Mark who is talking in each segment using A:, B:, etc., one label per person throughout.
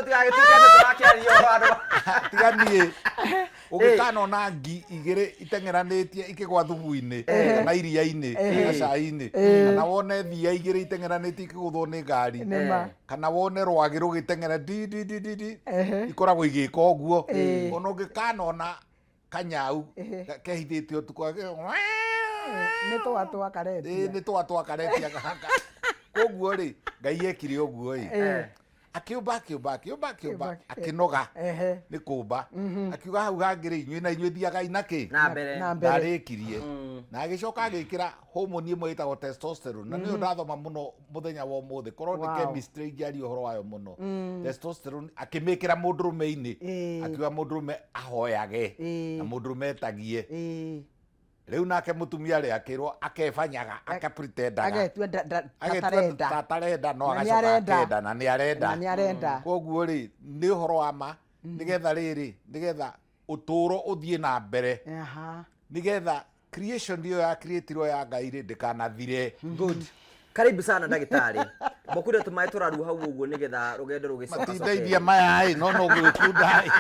A: Tũtigagĩtuĩke atĩ tũrakĩaria ũhoro andũ.
B: Tiga niĩ, ũngĩkanona ngi igĩrĩ iteng'eranĩtie ikĩgwa thumu-inĩ kana iria-inĩ kana cai-inĩ, kana wone thiia igĩrĩ iteng'eranĩtie ikĩgũthwo nĩ ngari,
C: Nĩ ma.
B: kana wone rwagĩ rũgĩteng'era di di di di di, ikoragwo igĩka ũguo. Ona ũngĩkanona kanyau kehithĩte ũtukũ
C: Nĩ twatwa karetia.
B: Nĩ twatwa karetia gaka. Koguo rĩ, Ngai ekire ũguo ĩ, akĩũmba, akĩũmba, akĩũmba, akĩũmba, akĩnoga nĩ kũmba, akiuga hau hangĩ rĩ, inyuĩ na inyuĩ thiagai na kĩ
A: na mbere.
C: Na mbere.
B: Ndarĩkirie na agĩcoka agĩkĩra hormone ĩmwe ĩtagwo testosterone, na nĩyo ndathoma mũno mũthenya wa ũmũthĩ, korwo nĩ chemistry ingĩaria ũhoro wayo mũno. Testosterone akĩmĩkĩra mũndũrũme-inĩ, akiuga mũndũrũme ahoyage na mũndũrũme etagie. Rĩu nake mũtumia rĩ, akĩrwo akebanyaga, akapretendaga,
C: agetua
B: agetua
C: tatarenda.
B: Tatarenda, no
C: Na nĩ
B: agacoka
C: arenda.
B: akenda na nĩ arenda.
C: Na nĩ arenda.
B: Koguo rĩ, nĩ ũhoro wa ma, nĩgetha rĩrĩ, nĩgetha ũtũũro ũthiĩ na mbere, nĩgetha creation ĩyo ya creatirwo ya Ngai rĩ, ndĩkanathire.
A: Good, karibu sana ndagĩtarĩ. Mũkure tũmaĩ tũraru hau ũguo nĩgetha rũgendo rũgĩcoka.
B: Matindeithia maya ĩ, no no gwĩkunda ĩ.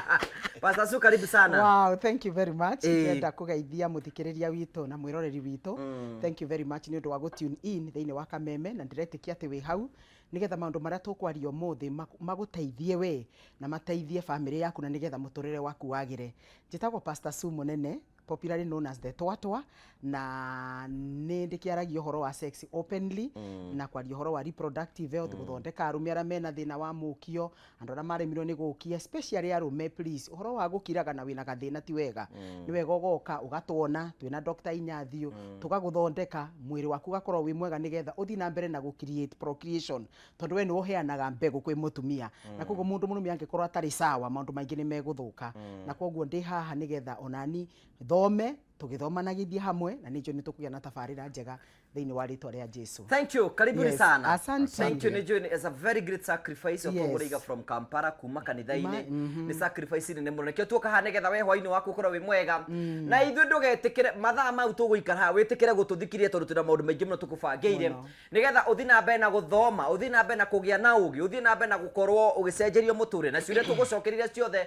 A: Pastor Sue, karibu sana.
C: Wow, thank you very much. Ndĩrenda kũgeithia mũthikĩrĩria witũ na mwĩroreri witũ. Thank you very much nĩ ũndũ wa gũ tune in thĩinĩ wa Kameme, na ndĩretĩkia atĩ wĩ hau nĩgetha maũndũ marĩa tũkwaria ũmũthĩ magũteithie we na mateithie famĩlĩ yaku na nĩgetha mũtũrĩre waku wagĩre. Njĩtagwo Pastor Sue Mũnene, popularly known as the Twatwa, na nĩ ndĩkĩaragia ũhoro wa sex openly na kwaria ũhoro wa reproductive health, gũthondeka arũme arĩa mena thĩna wa mũkio, andũ arĩa maremirwo nĩ gũkia, especially arũme. Please, ũhoro wa gũkiraga na wĩna gathĩna ti wega. Nĩ wega ũgoka ũgatwona twĩna Dr. Inyathio, tũgagũthondeka mwĩrĩ waku ũgakorwo wĩ mwega nĩgetha ũthiĩ na mbere na gũ create procreation, tondũ we nĩwe ũheanaga mbegũ kwĩ mũtumia, na koguo mũndũ mũrũme angĩkorwo atarĩ sawa, maũndũ maingĩ nĩ megũthũka. Na koguo ndĩ haha nĩgetha onani thome, tũgĩthomanagithie hamwe, na nĩ njũĩ nĩ tũkũgĩa na tabarĩra njega thĩinĩ wa rĩtwa rĩa Jesu.
A: Thank you, karibuni
C: Yes,
A: sana.
C: Asante.
A: Thank you. Nĩ njũĩ it's a very great sacrifice. Ũkũgũrĩiga from Kampala kuma kanitha-inĩ, nĩ sacrifice nene mũno. Nĩkĩo tuoka haha nĩgetha we hwainĩ waku ũkorwo wĩ mwega na ithuĩ. Ndũgetĩkĩre mathaa mau tũgũikara haha, wĩtĩkĩre gũtũthikĩrĩria, tondũ twĩna maũndũ maingĩ mũno tũkũbangĩire
C: Mũno.
A: Nĩgetha ũthiĩ na mbere na gũthoma, ũthiĩ na mbere na kũgĩa na ũgĩ, ũthiĩ na mbere na gũkorwo ũgĩcenjerio mũtũrĩre na ciũria tũgũcokeria ciothe.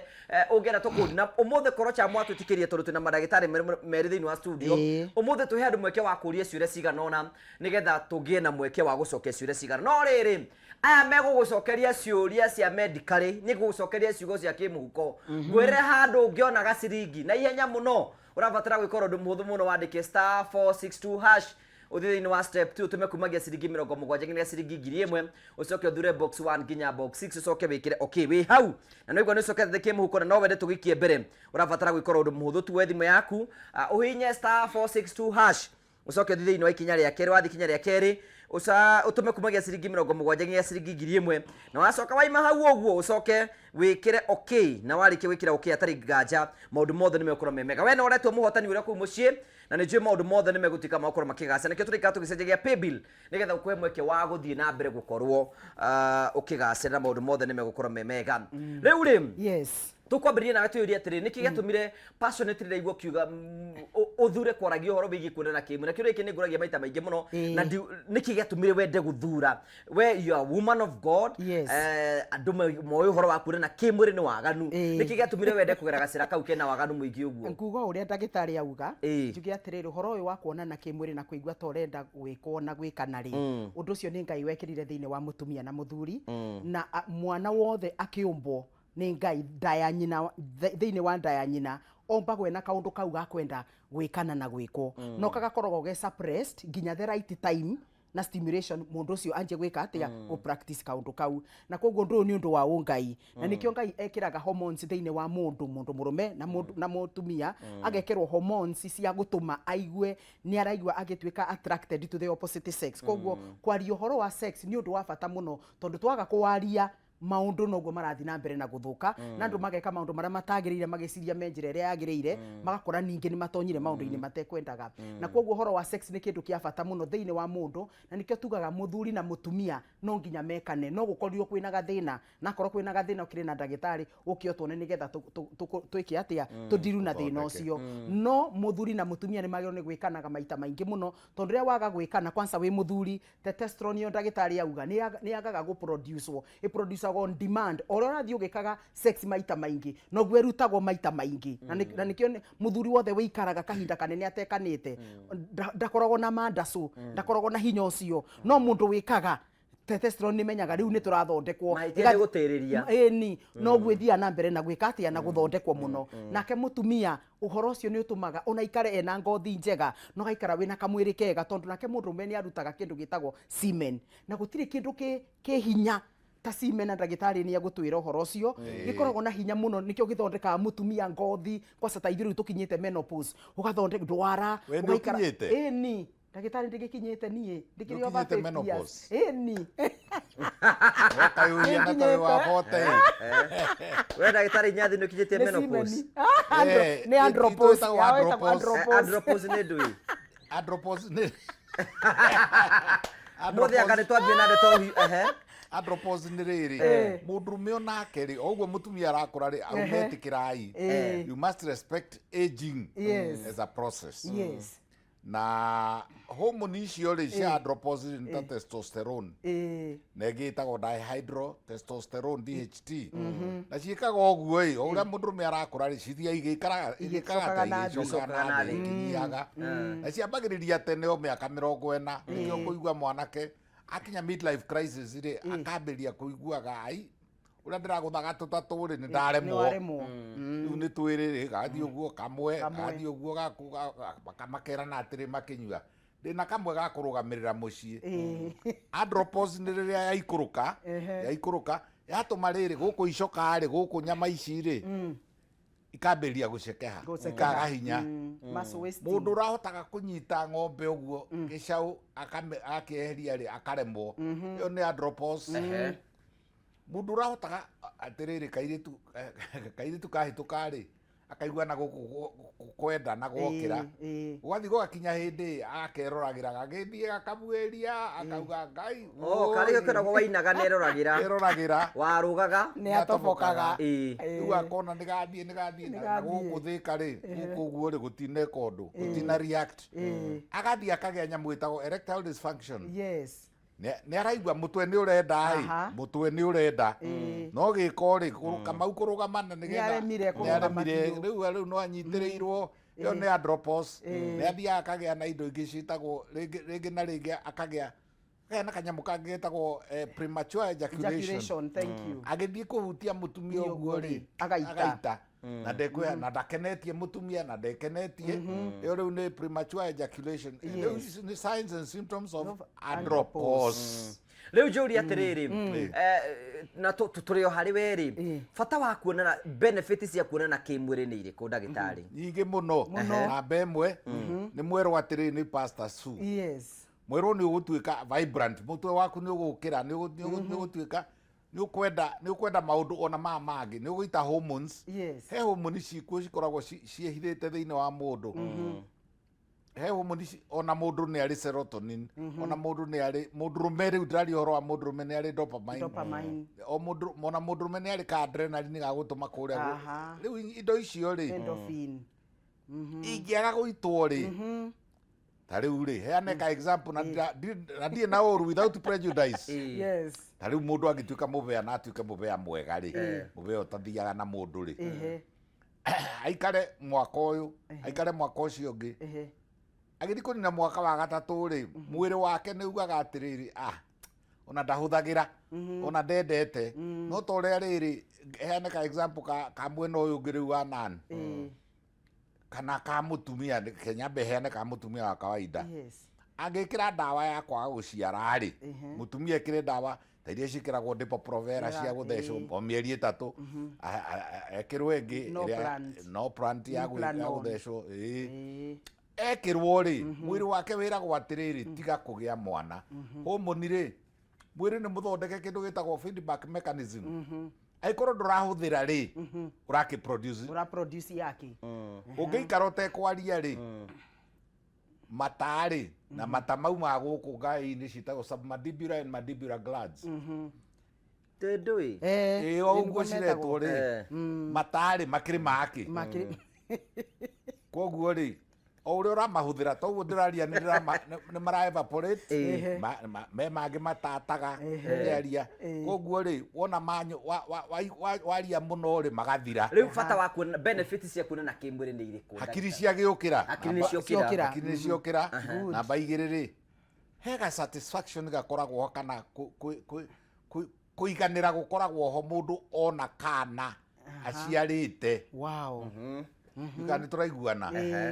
A: Ũngĩenda tũkũri na ũmũthĩ korwo cha mwatwĩtĩkĩria, tondũ twĩna mandagĩtarĩ merĩ thĩinĩ wa studio. Ũmũthĩ twĩhe andũ mweke wa kũria ciũria cigana ũna nĩgetha tũgĩe na mweke wa gũcokia ciũria cigana. No rĩrĩ, aya megũgũcokeria ciũria cia medically, nĩ gũgũcokeria ciugo cia kĩmũhuko. Ngwĩrĩre handũ ũngĩona gaciringi na ihenya mũno. Ũrabatara gwĩka ũndũ mũhũthũ mũno: wandĩke *462#, ũthiĩ thĩinĩ wa step 2, ũtũme kumagia ciringi 70 nginya ciringi 1000, ũcoke ũthure box 1 nginya box 6, ũcoke wĩkĩre okay. Wĩ hau na nĩguo nĩ ũcokete kĩmũhuko na no wende tũgĩikie mbere, ũrabatara gwĩka ũndũ mũhũthũ tu. We thimũ yaku, ũhihinye *462#, ũcoke ũthiĩ thĩinĩ wa ikinya rĩa kerĩ. Wathiĩ ikinya rĩa kerĩ, ũtũme kumagia ciringi 70 nginya ciringi 1000, na wacoka waima hau ũguo, ũcoke wĩkĩre okay. Na warĩkia gwĩkĩra okay, atarĩ nganja maũndũ mothe nĩ megũkorwo me mega. We no ũretwo mũhotani ũrĩa kũu mũciĩ, na nĩ njũĩ maũndũ mothe nĩ megũtuĩka magũkorwo makĩgacĩra. Nĩkĩo tũrĩikara tũgĩcenjagia paybill nĩgetha ũkũhe mweke wa gũthiĩ na mbere gũkorwo ũkĩgacĩra, na maũndũ mothe nĩ megũkorwo me mega. Rĩu rĩ, tũkwambĩrĩria nawe, twĩyũrie atĩrĩ, nĩkĩ gĩatũmire passionately ndaigua ũkiuga ũthure kwaragia ũhoro wĩgiĩ kuonana kĩmwĩrĩ? Na kĩũria gĩkĩ nĩ ngũragia maita maingĩ mũno. Na nĩkĩ gĩatũmire wende gũthura? We, you are a woman of God. Andũ moĩ ũhoro wa kuonana kĩmwĩrĩ nĩ waganu. Nĩkĩ gĩatũmire wende kũgera gacĩra kau kena waganu mũingĩ ũguo?
C: Nguga o ũrĩa ndagĩtarĩ auga. Njuge atĩrĩrĩ, ũhoro ũyũ wa kuonana kĩmwĩrĩ na kũigua ta ũrenda gwĩkwo na gwĩkana rĩ, ũndũ ũcio nĩ Ngai wekĩrire thĩinĩ wa mũtumia na mũthuri, na mwana wothe akĩũmbwo nĩ Ngai nda ya nyina, thĩinĩ wa nda ya nyina, ombagwo ena kaũndũ kau ga kwenda gwĩkana na gwĩkwo, no kagakoragwo ge suppressed nginya the right time na stimulation mũndũ ũcio anjie gwĩka atĩa, gũ practice kaũndũ kau. Na koguo ũndũ ũyũ nĩ ũndũ wa ũngai, na nĩkĩo Ngai ekĩraga hormones thĩinĩ wa mũndũ mũrũme na mũndũ na mũtumia, agekĩrwo hormones cia gũtũma aigue nĩ araigua agĩtuĩka attracted to the opposite sex. Koguo kwaria ũhoro wa sex nĩ ũndũ wa bata mũno, tondũ twaga kũwaria, maũndũ noguo marathiĩ na mbere na gũthũka, na andũ mageka maũndũ marĩa matagĩrĩire magĩciria me njĩra ĩrĩa yagĩrĩire, magakora ningĩ nĩ matonyire maũndũ-inĩ matekwendaga. Na koguo ũhoro wa sex nĩ kĩndũ kĩa bata mũno thĩinĩ wa mũndũ, na nĩkĩo tugaga mũthuri na mũtumia no nginya mekane. No gũkorirwo kwĩna gathĩna, na akorwo kwĩna gathĩna, ũkĩrĩ na ndagĩtarĩ, ũke ũtuone nĩgetha twĩke atĩa, tũndiru na thĩna ũcio. No mũthuri na mũtumia nĩ magĩrĩirwo nĩ gwĩkanaga maita maingĩ mũno, tondũ rĩrĩa waga gwĩkana, kwanza wĩ mũthuri, testosterone ĩyo ndagĩtarĩ auga nĩ yagaga gũproducewo, ĩproducagwo. Ĩproducagwo on demand. O ũrĩa ũrathiĩ ũgĩkaga sex maita maingĩ, noguo ĩrutagwo maita maingĩ. Na na nĩkĩo mũthuri wothe wĩikaraga kahinda kanene atekanĩte ndakoragwo na mandacũ, ndakoragwo na hinya ũcio. No mũndũ wĩkaga, testosterone nĩ menyaga rĩu nĩ tũrathondekwo.
A: Mahĩtia nĩ gũtĩrĩria.
C: Ĩni, noguo ĩthiaga na mbere na gwĩka atĩa, na gũthondekwo mũno. Nake mũtumia, ũhoro ũcio nĩ ũtũmaga ona aikare ena ngothi njega, na ũgaikara wĩna kamwĩrĩ kega, tondũ nake mũndũrũme nĩ arutaga kĩndũ gĩtagwo semen, na gũtirĩ kĩndũ kĩ hinya ta semen, na ndagĩtarĩ nĩ egũtwĩra ũhoro ũcio. Gĩkoragwo na hinya mũno, nĩkĩo gĩthondekaga mũtumia ngothi, kwaca ta ithuĩ rĩu tũkinyĩte menopause, ũgathondeka ndwara.
B: We nĩ
C: Ũgaikara-
B: ũkinyĩte?
C: Ĩni, ndagĩtarĩ, ndĩgĩkinyĩte niĩ, ndĩkĩrĩ over
B: Nĩũkinyĩte
C: 50 years.
B: menopause?
C: Ĩni.
B: Ũkayũria na tondũ wa bote.
A: We ndagĩtarĩ Nyathi, nĩ ũkinyĩtie
C: Nĩ
A: menopause?
C: semen. Ah, nĩ andropause.
B: Ĩtagwo
C: Yao ĩtagwo
B: andropause.
C: andropause.
A: Andropause nĩ ndũĩ?
B: Andropause nĩ
A: Mũthĩ anga nĩ twambie na ndeto ehe.
B: Andropause nĩ rĩrĩ, mũndũrũme onake rĩ, o ũguo mũtumia arakũra rĩ, arũme ĩtĩkĩrai, you must respect aging as a process. Na hormone icio rĩ cia andropause rĩ, nĩ ta testosterone na ĩngĩ ĩtagwo dihydrotestosterone, DHT, na ciĩkaga ũguo ĩ, o ũrĩa mũndũrũme arakũra rĩ, cithiaga igĩikaraga, igĩkaga
C: Igĩcokaga
B: ta
C: na thĩ.
B: igĩcokaga na thĩ, ikinyihaga, na ciambagĩrĩria tene o mĩaka 40. Nĩkĩo kũigua mwanake akinya midlife crisis rĩ, akambĩrĩria kũiguaga, ai, ũrĩa ndĩragũthaga tũtatũ rĩ, nĩ ndaremwo.
C: Nĩ waremwo.
B: Rĩu nĩ twĩrĩ rĩ, gathiĩ ũguo kamwe.
C: Kamwe.
B: Gathiĩ ũguo gaku makerana atĩrĩ makĩnyua, ndĩna kamwe ga kũrũgamĩrĩra mũciĩ. Andropause nĩ rĩrĩa yaikũrũka, yaikũrũka yatũma rĩrĩ gũkũ icoka rĩ, gũkũ nyama ici rĩ ikambĩrĩria gũcekeha.
C: Gũcekeha.
B: Ikaga hinya.
C: Muscle wasting.
B: Mũndũ ũrahotaga kũnyita ng'ombe ũguo gĩcaũ akĩeheria rĩ, akaremwo, ĩyo nĩ andropause. Mũndũ ũrahotaga atĩrĩrĩ, kairĩtu kahĩtũka rĩ, akaigua na gũkũ kwenda na gwokĩra. Gũgathiĩ gũgakinya hĩndĩ akeroragĩra gagĩthiĩ gakabuĩria, akauga, Ngai.
A: Oh, karĩ gĩkoragwo wainaga neroragĩra.
B: Eroragĩra.
A: Warũgaga.
C: Nĩ atobokaga.
B: Rĩu akona nĩ gathiĩ, nĩ gathiĩ na
C: Nĩ gathiĩ.
B: gũkũ thĩka rĩ, gũkũ ũguo rĩ, gũtineka ũndũ, gũtina react, agathiĩ akagĩa nyamũ ĩtagwo erectile dysfunction. Nĩ araigua mũtwe nĩ ũrenda ĩ, mũtwe nĩ ũrenda, no gĩko rĩ, kamau kũrũgama na nĩgetha
C: Nĩaremire kũrũgama
B: nĩaremire.
C: biũ.
B: Rĩu no anyitĩrĩirwo, ĩyo nĩ andropause. Nĩ athiaga akagĩa na indo ingĩ ciĩtagwo rĩngĩ rĩngĩ na rĩngĩ, akagĩa na kanyamũ kangĩ getagwo premature ejaculation.
C: Ejaculation, thank you.
B: Agĩthiĩ kũhutia mũtumia
C: Ũguo
B: ũguo
C: rĩ,
B: rĩ,
C: agaita.
B: Agaita na ndekwe na ndakenetie mũtumia na ndekenetie, ĩyo rĩu nĩ premature ejaculation. Rĩu ici nĩ signs and symptoms of
C: Of
B: andropause.
A: Rĩu njũria atĩrĩrĩ, na tũrĩ o harĩ we rĩ, bata wa kuonana, benefit cia kuonana kĩmwĩrĩ nĩ irĩkũ, ndagĩtarĩ?
B: Nyingĩ mũno. Namba ĩmwe nĩ mwerwo atĩrĩrĩ, nĩ Pastor Sue, mwerwo nĩ ũgũtuĩka vibrant, mũtwe waku nĩ ũgũkĩra, nĩ ũgũtuĩka nĩ ũkwenda maũndũ ona maya mangĩ, nĩ ũgũita hormones. He hormone cikuo cikoragwo ciĩhithĩte thĩinĩ wa mũndũ. He hormone ona mũndũ nĩ arĩ serotonin, ona mũndũ nĩ arĩ, mũndũrũme, rĩu ndĩraria ũhoro wa mũndũrũme, nĩ arĩ dopamine.
C: Dopamine.
B: O mũndũ, ona mũndũrũme nĩ arĩ ka adrenaline ga gũtũma kũrĩa rĩu indo icio rĩ
C: Endorphin.
B: Ingĩaga gũitwo rĩ, ta rĩu rĩ, heane ka example na na ndirĩ na ũru, without prejudice. Ta rĩu mũndũ angĩtuĩka mũbea na atuĩke mũbea mwega rĩ, mũbea ũtathiaga na mũndũ rĩ, aikare mwaka ũyũ, aikare mwaka ũcio ũngĩ, agĩthiĩ kũnina mwaka wa gatatũ rĩ, mwĩrĩ wake nĩ ugaga atĩrĩrĩ, ah, ona ndahũthagĩra, ona ndendete. No ta ũrĩa rĩrĩ, heane ka example ka mwena ũyũ ũngĩ rĩu wa nan kana ka mũtumia, kenyambe heane ka mũtumia wa kawaida. Angĩkĩra ndawa ya kwaga gũciara rĩ, mũtumia ekĩre ndawa ta iria ciĩkĩragwo Depo-Provera cia gũthecwo o mĩeri 3, ekĩrwo ĩngĩ
C: No plant.
B: No plant ya
C: Implanon.
B: Gũthecwo, ĩĩ. Ekĩrwo rĩ, mwĩrĩ wake wĩragwo atĩrĩrĩ, tiga kũgĩa mwana. Hormone rĩ, mwĩrĩ nĩ mũthondeke kĩndũ gĩtagwo feedback mechanism. Angĩkorwo ndũrahũthĩra rĩ, ũrakĩ produce.
C: Ũra produce yake.
B: Ũngĩikara ũtekwaria rĩ, mata rĩ, na mata maumaga gũkũ ngai-inĩ ciĩtagwo submandibular and mandibular glands.
A: Ndũĩ.
B: Ĩĩ, o ũguo
C: Nĩguo
B: ciretwo rĩ, mata rĩ makĩrĩ make.
C: Makĩrĩ.
B: Koguo rĩ, O ũrĩa ũramahũthĩra toguo ndĩraria nĩ ndĩrama- nĩ mara evaporate.
A: Ĩĩ.
B: Me mangĩ matataga ũkĩaria. Koguo rĩ, wona manyu waria mũno rĩ, magathira.
A: Rĩu bata wa kuona benefit cia kuonana kĩmwĩrĩ nĩ irĩkũ?
B: Hakiri ciagĩũkĩra.
A: Hakiri nĩ ciokĩra.
C: Ciokĩra.
B: Hakiri nĩ ciokĩra. Namba 2 rĩ, hega satisfaction gakoragwo ho kana kũiganĩra gũkoragwo ho mũndũ ona kana aciarĩte.
C: Wow.
B: Kana nĩ tũraiguana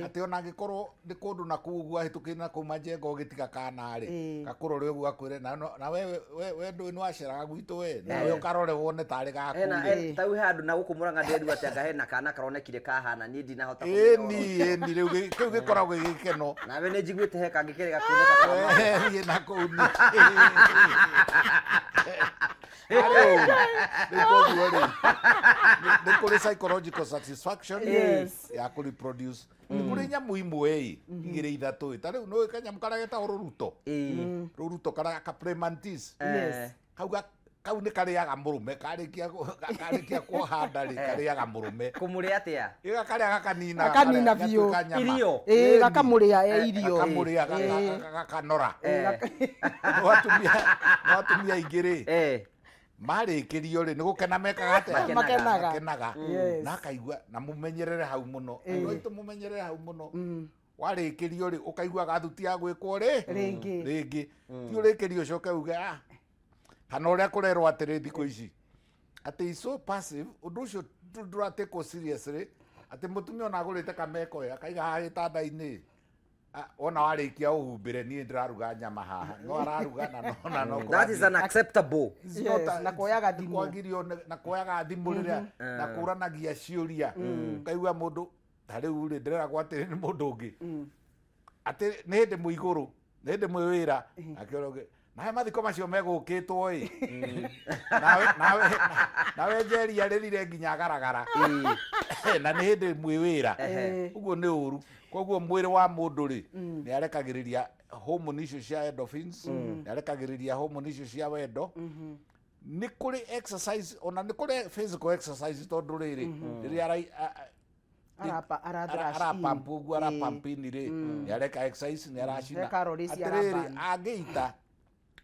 B: atĩ ona angĩkorwo nĩ kũndũ na kũu ũguo ahĩtũkĩire na kũu majengo ũgĩtiga kana rĩ, gakũrore ũguo akwĩre na we ndũĩ nĩ waceraga gwitũ we, nawe ũkarore wone tarĩ gaku
A: Hena
B: rĩ.
A: Ta rĩu handũ na gũkũ Mũrang'a ndĩrerua atĩ anga hena kana karonekire kahana, niĩ ndinahota kũmenya ũhoro
B: Ĩni
A: ũcio.
B: Ĩni, rĩu kĩu gĩkoragwo gĩ gĩkeno.
A: Nawe nĩ njiguĩte he kangĩ kerĩ gakuoneka kama.
B: Niĩ na kũu nĩ. Rĩu koguo rĩ, nĩ kũrĩ psychological satisfaction ya kũ reproduce. Nĩ kũrĩ nyamũ imwe ĩ, igĩrĩ ithatũ ĩ, ta rĩu nĩũĩ kanyamũ karĩa getagwo rũruto. Rũruto karĩa ka praying mantis.
C: Yes.
B: Kau kau nĩ karĩaga mũrũme, karĩkia kuoha nda rĩ, karĩaga mũrũme.
A: Kũmũrĩa atĩa?
B: Ĩ, gakarĩa gakanina,
C: Gakanina
B: gakarĩa,
C: biũ.
B: gatuĩka nyama.
A: Irio.
C: Ĩ,
B: Ĩni.
C: gakamũrĩa e irio.
B: Gakamũrĩa, gakanora. No atumia aingĩ rĩ, marĩkĩrio rĩ, nĩ gũkena mekaga atĩa?
A: Makenaga.
C: Makenaga.
B: Makenaga.
C: Yes.
B: Na akaigua, na mũmenyerere hau mũno. Andũ aitũ mũmenyerere hau mũno. Warĩkĩrio rĩ, ũkaigua gathuti ya gwĩkwo rĩ?
C: Rĩngĩ.
B: Rĩngĩ. Ti ũrĩkĩrio ũcoke uge, kana ũrĩa kũrerwo atĩrĩ thikũ ici, atĩ is so passive, ũndũ ũcio ndũratekwo seriously, atĩ mũtumia ona agũrĩte kameko ĩ, akaiga haha gĩtanda-inĩ. Wona warĩkia ũhumbĩre, niĩ ndĩraruga nyama haha. No araruga na no, na no
A: That is unacceptable.
B: It's
C: Yes,
B: not a-
C: na kuoyaga thimũ.
B: kwagirio na kuoyaga thimũ rĩrĩa, na kũranagia ciũria. Ũkaigua mũndũ, ta rĩu rĩ, ndĩreragwo atĩrĩ nĩ mũndũ ũngĩ. Atĩ nĩ hĩndĩ mwĩ igũrũ, nĩ hĩndĩ mwĩ wĩra, akĩũra ũngĩ, nawe mathiko macio megũkĩtwo ĩ. Nawe Njeri arĩrire nginya agaragara. Na nĩ hĩndĩ mwĩ wĩra. Ũguo nĩ ũru. Koguo mwĩrĩ wa mũndũ rĩ, nĩ arekagĩrĩria hormone icio cia endorphins, nĩ arekagĩrĩria hormone icio cia wendo. Nĩ kũrĩ exercise, ona nĩ kũrĩ physical exercise tondũ rĩrĩ, rĩrĩa
C: Ara
B: arapump ũguo, arapump in rĩ, nĩ areka exercise, nĩ aracina.
C: He calories
B: Atĩrĩrĩ,
C: araburn.
B: angĩita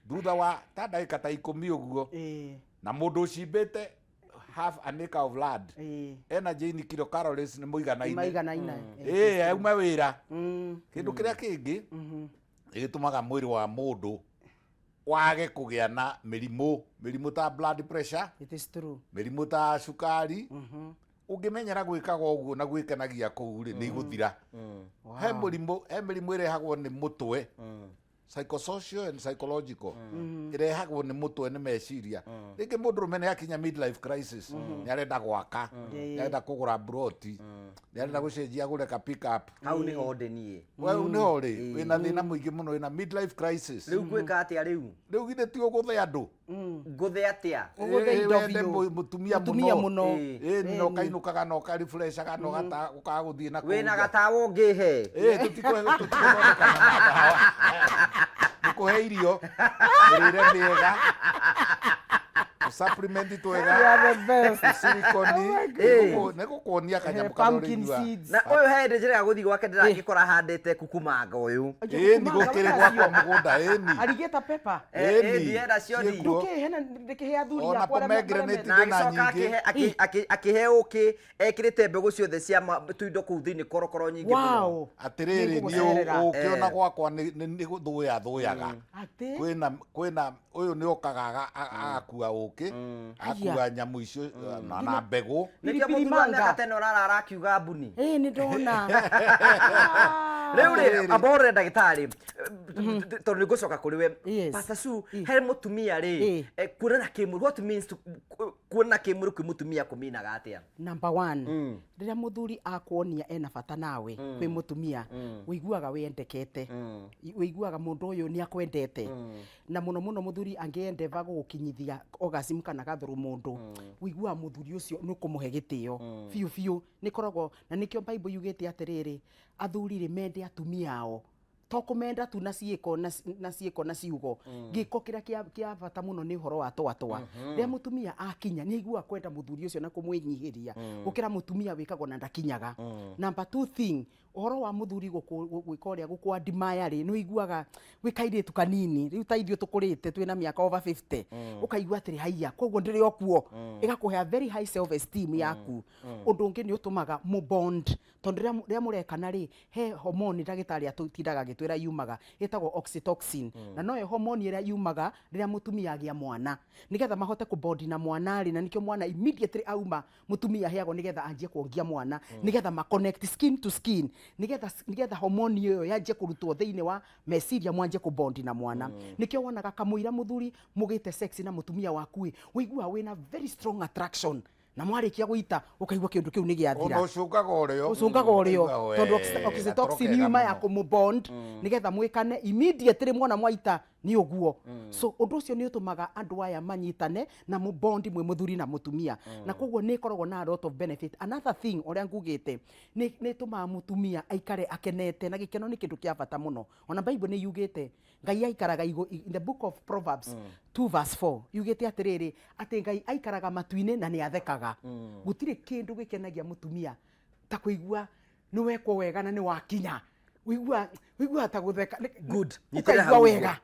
B: thutha wa ta ndagĩka ta 10 ũguo, na mũndũ ũcimbĩte half an acre of land, energy in kilocalories nĩ mũiganaine.
C: Maiganaine.
B: Ĩ, auma wĩra. Kĩndũ kĩrĩa kĩngĩ gĩtũmaga mwĩrĩ wa mũndũ wage kũgĩa na mĩrimũ, mĩrimũ ta blood pressure,
C: It is true.
B: mĩrimũ ta cukari, ũngĩmenyera gwĩkaga ũguo na gwĩkenagia kũu rĩ, nĩ igũthira. He mũrimũ, he mĩrimũ ĩrehagwo nĩ mũtwe, psychosocial and psychological, ĩrehagwo nĩ mũtwe, nĩ meciria. Rĩngĩ mũndũrũme nĩ akinya midlife crisis, nĩ arenda gwaka, nĩ arenda kũgũra mburoti, nĩ arenda gũcenjia agũre ka pick up.
A: Hau nĩho ndĩ niĩ.
B: We nĩho rĩ, wĩna thĩna mũingĩ mũno, wĩna midlife crisis.
A: Rĩu ngwĩka atĩa rĩu?
B: Rĩu githĩ ti ũgũthe andũ?
A: Ngũthe atĩa?
C: Ũgũthe indo
B: Wende
C: biũ.
B: mũtumia
C: Mũtumia
B: mũno.
C: mũno.
B: Ĩni, na ũkainũkaga na ũkarefreshaga na ũkaga gũthiĩ na kũu
A: Wĩna
B: nja.
A: gatawa ũngĩhe?
B: Ĩ, tũtikũthondekana na ndawa. Tũkũhe irio, mĩrĩre mĩega, supplement twega,
C: You are the best.
B: silicone.
A: Ĩ.
B: Nĩ gũkuonia kanyamũ karĩa
C: Pumpkin
B: ũrĩnyua.
C: seeds.
A: Na ũyũ he hĩndĩ njĩrĩga gũthiĩ gwake ndĩragĩkora handĩte kukumanga ũyũ.
B: Ĩni, gũkĩrĩ gwakwa mũgũnda, ĩni.
C: Arigĩta pepper.
B: Ĩni,
A: ndienda cio
B: ciĩkuo.
C: Ndũkĩ hena ndĩkĩhe athuri
B: Ona
C: akwa arĩa
B: pomegranate
A: Na
B: ndĩ na
A: agĩcoka
B: nyingĩ.
A: akĩhe ũkĩ ekĩrĩte mbegũ ciothe cia tuindo kũu thĩinĩ korokoro nyingĩ mũno.
C: Wow.
B: Atĩrĩrĩ, niĩ
C: Nĩngũgũcerera.
B: ũkĩona gwakwa nĩ gũthũya thũyaga.
C: Atĩ?
B: Kwĩna ũyũ nĩ okaga agakua ũkĩ, agakua nyamũ icio na mbegũ.
A: Nĩkĩo
C: Pilipili
A: mũthuri wa
C: manga.
A: mĩaka tene ũrara arakiuga mbuni.
C: Ĩ, nĩ ndona.
A: Rĩu rĩ,
B: Atĩrĩrĩ.
A: amba ũrore ndagĩtarĩ, tondũ nĩ ngũcoka kũrĩ we.
C: Yes.
A: Pastor Sue, he mũtumia rĩ, kuonana kĩmwĩrĩ, what means to kuonana kĩmwĩrĩ kwĩ mũtumia kũminaga atĩa?
C: Number 1, rĩrĩa mũthuri akuonia ena bata nawe kwĩ mũtumia, ũiguaga wĩendekete, ũiguaga mũndũ ũyũ nĩ akwendete. Na mũno mũno mũthuri angĩendeva gũgũkinyithia orgasm kana gathũrũ mũndũ, ũiguaga mũthuri ũcio nĩ ũkũmũhe gĩtĩo biũ biũ. Nĩ koragwo na nĩkĩo Bible yugĩte atĩrĩrĩ, athuri rĩ mende atumia ao, to kũmenda tu na ciĩko na ciĩko na ciugo. Gĩko kĩrĩa kĩa bata mũno nĩ ũhoro wa twatwa. Rĩrĩa mũtumia akinya nĩ aiguaga kwenda mũthuri ũcio na kũmwĩnyihĩria gũkĩra mũtumia wĩkagwo na ndakinyaga. Number 2 thing, Ũhoro wa mũthuri gwĩka ũrĩa gũkũ-admire rĩ, nĩ ũiguaga gwĩ kairĩtu kanini rĩu ta ithuĩ tũkũrĩte twĩna mĩaka over 50, ũkaigua atĩrĩ haiya, koguo ndĩrĩ o kuo, ĩgakũhe a very high self esteem yaku. Ũndũ ũngĩ nĩ ũtũmaga mũ bond, tondũ rĩrĩa mũrekana rĩ, he homoni ndagĩtarĩ atũtindaga agĩtwĩra yumaga ĩtagwo oxytocin, na noyo homoni ĩrĩa yumaga rĩrĩa mũtumia agĩa mwana, nĩgetha mahote kũbondi na mwana rĩ, na nĩkĩo mwana immediately auma mũtumia aheagwo nĩgetha anjie kuongia mwana, nĩgetha ma connect skin to skin, nĩgetha homoni ĩyo yanjie kũrutwo thĩinĩ wa meciria, mwanjie kũbondi na mwana. Nĩkĩo wonaga kamũira mũthuri mũgĩte sex na mũtumia waku ĩ, ũiguaga wĩna very strong attraction, na mwarĩkia gũita ũkaigua kĩndũ kĩu nĩ gĩathira.
B: Ona ũcũngaga ũrĩo.
C: Ũcũngaga ũrĩo.
B: Ũkaigua,
C: tondũ
B: wee,
C: oxytocin
B: gatoro kega
C: yuma ya
B: mũno.
C: kũmũbond nĩgetha mwĩkane immediately mwona mwaita nĩ ũguo. So ũndũ ũcio nĩ ũtũmaga andũ aya manyitane na mũbondi mwĩ mũthuri na mũtumia, na koguo nĩ ĩkoragwo na a lot of benefit. Another thing ũrĩa ngugĩte, nĩ ĩtũmaga mũtumia aikare akenete, na gĩkeno nĩ kĩndũ kĩa bata mũno. Ona Bible nĩ yugĩte Ngai aikaraga in the book of Proverbs 2 verse 4 yugĩte atĩrĩrĩ, atĩ Ngai aikaraga matu-inĩ na nĩ athekaga. Gũtirĩ kĩndũ gĩkenagia mũtumia ta kũigua nĩ wekwo wega na nĩ wakinya, ũiguaga ta gũtheka.
A: Good. Nyitĩrĩra
C: Ũkaigua
A: hau ũguo.
C: wega.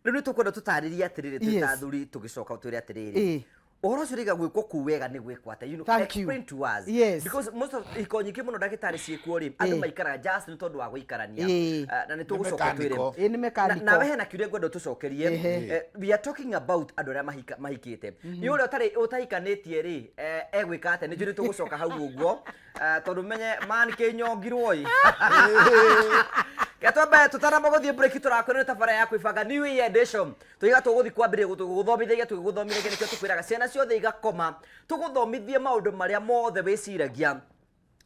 A: Rĩu nĩ tũkwenda tũtarĩrie atĩrĩrĩ, twĩ ta
C: Yes.
A: athuri tũgĩcoka twĩre atĩrĩrĩ, ũhoro ũcio rĩga gwĩkwo kũu wega nĩ gwĩkwo atĩa?
C: Thank you.
A: Explain to us.
C: Yes.
A: Because most of ihiko nyingĩ mũno ndagĩtarĩ ciĩkuo rĩ, andũ maikaraga just nĩ tondũ wa gũikarania. Na nĩ tũgũcoka twĩre.
B: Mechanical.
C: Ĩ, nĩ mechanical.
A: Nawe hena kĩũria ngwenda ũtũcokerie. We are talking about andũ arĩa mahikĩte. Nĩ ũrĩa ũtarĩ ũtahikanĩtie rĩ, egwĩka atĩa? Nĩ njũĩ nĩ tũgũcoka hau ũguo. Tondũ menye man kĩnyongirwo ĩ. Ke twambe tũtanamba gũthiĩ break, tũrakwĩra nĩ tabara ya kwĩbanga New Year edition. Tũiga tũgũthiĩ kwambĩrĩria gũthomithagia tũgĩgũthomithagia, nĩkĩo tũkwĩraga ciana ciothe igakoma, tũgũthomithie maũndũ marĩa mothe wĩciragia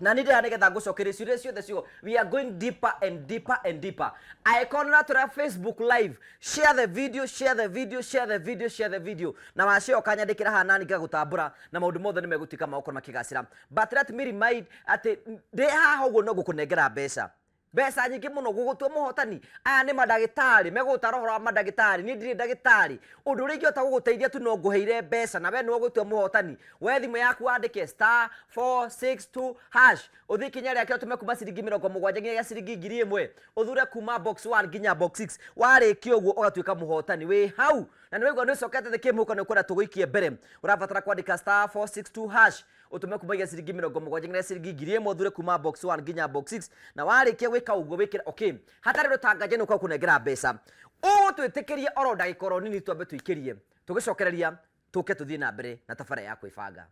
A: na nĩ ndĩra nĩgetha ngũcokerie ciũria ciothe ciugo. We are going deeper and deeper and deeper. Angĩkorwo nĩ ũratũra Facebook live, share the video, share the video, share the video, share the video, na washare ũkanyandĩkĩra haha nani ngagũtambũra, na maũndũ mothe nĩ megũtuĩka ma gũkorwo makĩgacĩra. But let me remind atĩ ndĩ haha ũguo no ngũkũnengera mbeca, mbeca nyingĩ mũno gũgũtua mũhotani. Aya nĩ mandagĩtarĩ megũgũtara ũhoro wa mandagĩtarĩ, niĩ ndirĩ ndagĩtarĩ. Ũndũ ũrĩa ingĩhota gũgũteithia tu no ngũheire mbeca na we nĩwe ũgũtua mũhotani. We thimũ yaku wandĩke *462# ũthiĩ ikinya rĩa kerĩ, ũtũme kuma ciringi 70 nginya ciringi 1000, ũthure kuma box 1 nginya box 6. Warĩkia ũguo ũgatuĩka mũhotani wĩ hau, na nĩ waigua nĩ ũcokete thĩ kĩmũhuko, nĩ ũkwenda tũgũikie mbere, ũrabatara kwandĩka *462# ũtũme kumagia ciringi 70 nginya ciringi 1000, ũthure kuma box 1 nginya box 6, na warĩkia gwĩka ũguo wĩkĩre okay. Hatarĩ rũtanganje nĩ ũkaga kũnengera mbeca, ũgũtwĩtĩkĩrie oro ndagĩka oro nini twambe tũikĩrie, tũgĩcokereria tũke tũthiĩ na mbere na tabara ya kwĩbanga.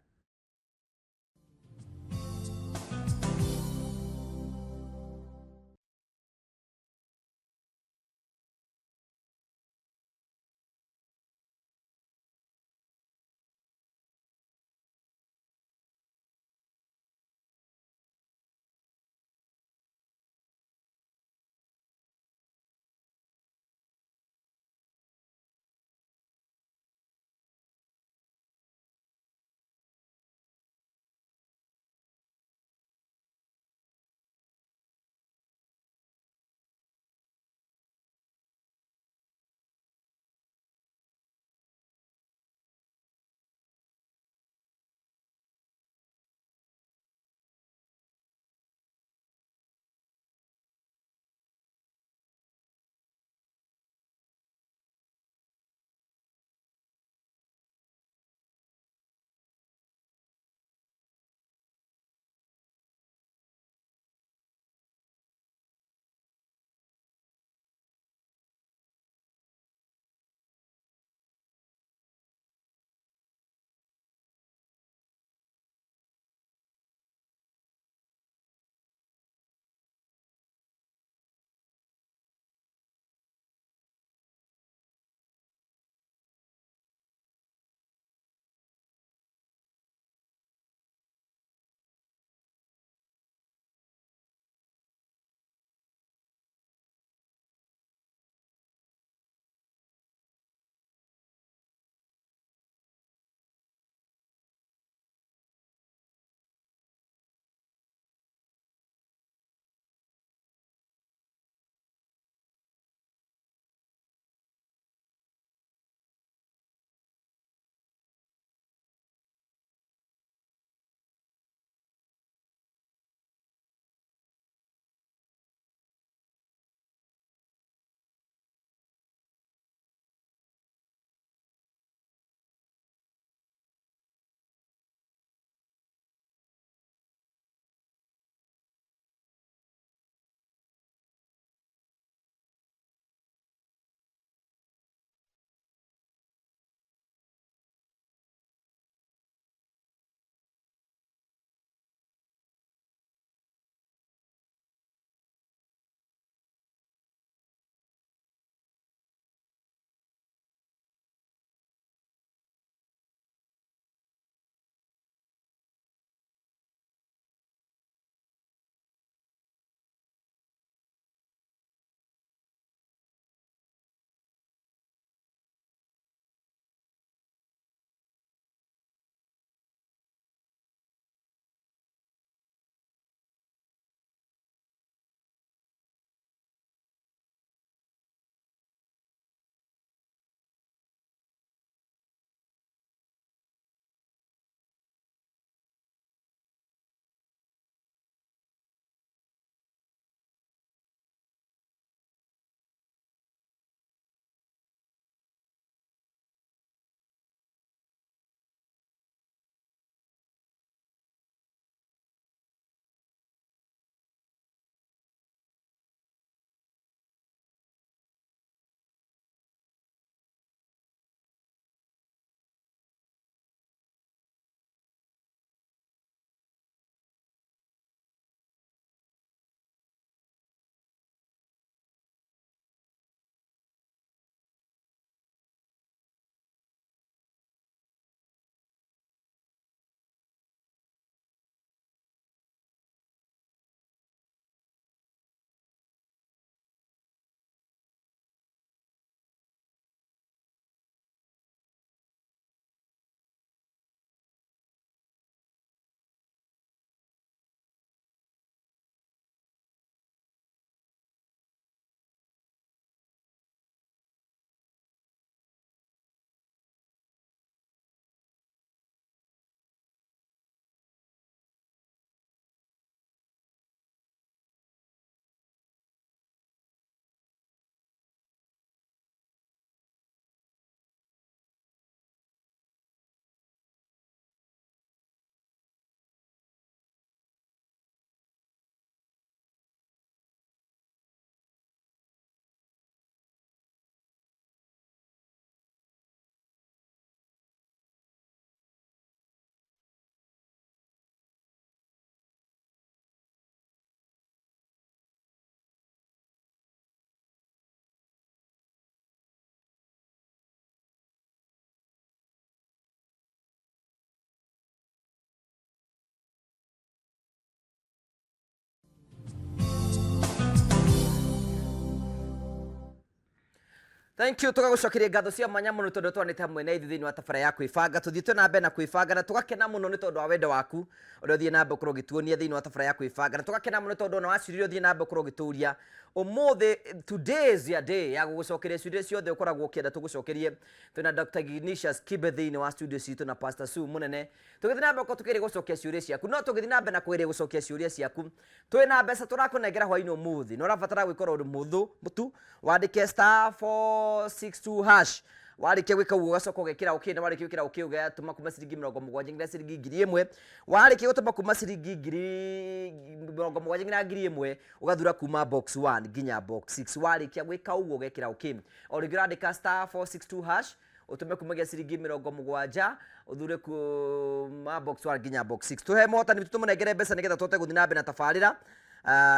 A: Thank you. Tũgagũcokeria ngatho cia mwanya mũno tondũ twanĩte hamwe na ithuĩ thĩinĩ wa tabara ya kwĩbanga. Tũthiĩte na mbere na kwĩbanga na tũgakena mũno nĩ tondũ wa wendo waku ũrĩa ũthiĩ na mbere gũkorwo ũgĩtuonia thĩinĩ wa tabara ya kwĩbanga, na tũgakena mũno tondũ ona waciũria ũthiĩ na mbere gũkorwo ũgĩtũria. Ũmũthĩ, today is your day ya gũgũcokeria ciũria ciothe ũkoragwo ũkĩenda tũgũcokerie. Twĩna Dr. Ignatius Kibe thĩinĩ wa studio citũ na Pastor Sue Mũnene. Tũgĩthiĩ na mbere gũkorwo tũkĩgeria gũcokia ciũria ciaku, no tũgĩthiĩ na mbere na kũgeria gũcokia ciũria ciaku, twĩna mbeca tũrakũnengera hwainĩ ũmũthĩ, na ũrabatara gwĩka ũndũ mũhũthũ tu, wandĩke *462#. Warĩkia gwĩka ũguo, ũgacoka ũgekĩra okay, na warĩkia gwĩkĩra okay, ũgatũma kuma ciringi 70 nginya ciringi 1000. Warĩkia gũtũma kuma ciringi 70 nginya 1000, ũgathura kuma box 1 nginya box 6. Warĩkia gwĩka ũguo, ũgekĩra okay. O rĩngĩ ũrandĩka *462#, ũtũme kumagia ciringi 70, ũthure kuma box 1 nginya box 6. Tũhe mũhotani witũ, tũmũnengere mbeca nĩgetha tũhote gũthiĩ na mbere na tabarĩra,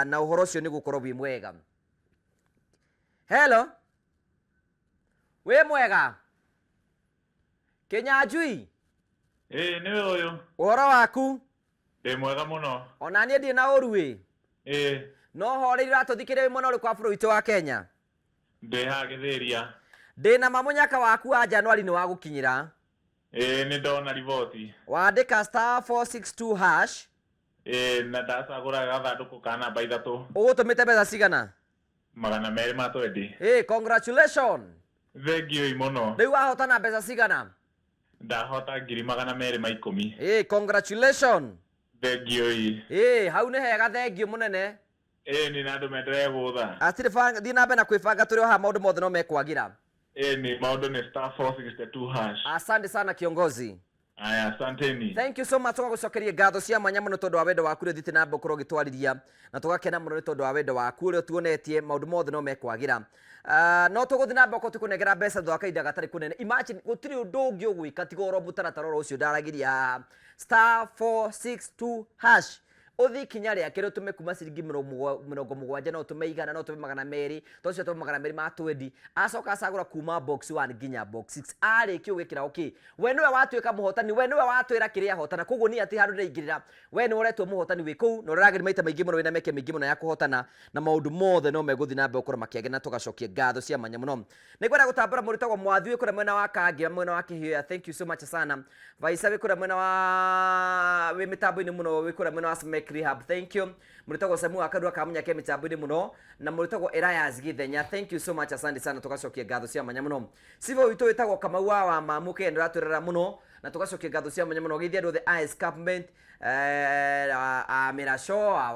A: na ũhoro ũcio nĩ gũkorwo wĩ mwega. Hello, wĩ mwega Kĩnyanjui?
D: Ĩĩ, nĩwe ũyũ.
A: Ũhoro waku?
D: Ndĩ mwega mũno.
A: Ona niĩ ndirĩ na ũru ĩ.
D: Ĩĩ.
A: No horeire. Ũratũthikĩrĩria wĩ mwena ũrĩkũ wa bũrũri witũ wa Kenya?
D: Ndĩ haha Gĩthĩria.
A: Ndĩna ma mũnyaka waku wa Januari nĩ wa gũkinyĩra.
D: Ĩĩ, nĩ ndona riboti.
A: Wandĩka *462#.
D: Ĩĩ, na ndacagũra gathandũkũ ka namba 3.
A: Ũgũtũmĩte mbeca cigana?
D: 220.
A: Ĩ, congratulation.
D: Thengiũi mũno.
A: Rĩu wahotana mbeca cigana?
D: Ndahota 210,000.
A: Ĩ, congratulation.
D: Thengiũi.
A: Ĩ, hau nĩ hega, thengiũ mũnene.
D: Ĩĩ, nĩ na andũ menderee gũtha.
A: Atirĩ, thiĩ na mbere na kwĩbanga, tũrĩ o haha, maũndũ mothe no mekwagĩra.
D: Ĩĩ, nĩ maũndũ nĩ *462#.
A: Asante sana, kiongozi.
D: Aya, asanteni.
A: Thank you so much. Tũgagũcokeria ngatho cia mwanya mũno tondũ wa wendo waku ũrĩa ũthiĩte na mbere gũkorwo ũgĩtwarĩria, na tũgakena mũno nĩ tondũ wa wendo waku ũrĩa ũtuonetie. Maũndũ mothe no mekwagĩra. No tũgũthiĩ na mbere gũkorwo tũkũnengera mbeca thutha wa kahinda gatarĩ kũnene. Imagine, gũtirĩ ũndũ ũngĩ ũgwĩka tiga oro mũtaratara oro ũcio ndaragĩria haha, *462#. Ũthiĩ ikinya rĩa kerĩ, ũtũme kuma ciringi 70, no ũtũme 100, no ũtũme 200, to ũcio ũtũme 220. Acoka acagũra kuma box 1 nginya box 6. Arĩkia ũgĩkĩra okay, we nĩwe watuĩka mũhotani, we nĩwe watwĩra kĩrĩa ahotana. Koguo niĩ atĩ handũ ndĩraingĩrĩra, we nĩwe ũretwo mũhotani wĩ kũu na ũragĩri maita maingĩ mũno, wĩna mĩeke mĩingĩ mũno ya kũhotana, na maũndũ mothe no megũthiĩ na mbere gũkorwo makĩagĩra, na tũgacokia ngatho cia mwanya mũno. Nĩ ngwenda gũtambũra mũndũ wĩtagwo Mwathi wĩ kũrĩa mwena wa Kangĩa, mwena wa Kĩhioya. Thank you so much sana. Vaisa wĩ kũrĩa mwena wa wĩ mĩtambo-inĩ mũno, wĩ kũrĩa mwena wa Smek Rehab, thank you. Mũndũ wĩtagwo Samu wa Karua Kamunyake mĩtambo-inĩ mũno, na mũndũ wĩtagwo Elias Githenya, thank you so much, asante sana. Tũgacokia ngatho cia mwanya mũno. Civũ witũ wĩtagwo Kamau wa Mamu Kenya ndũratwĩrora mũno, na tũgacokia ngatho cia mwanya mũno. Geithia andũ othe a Escarpment, a Mĩraco, a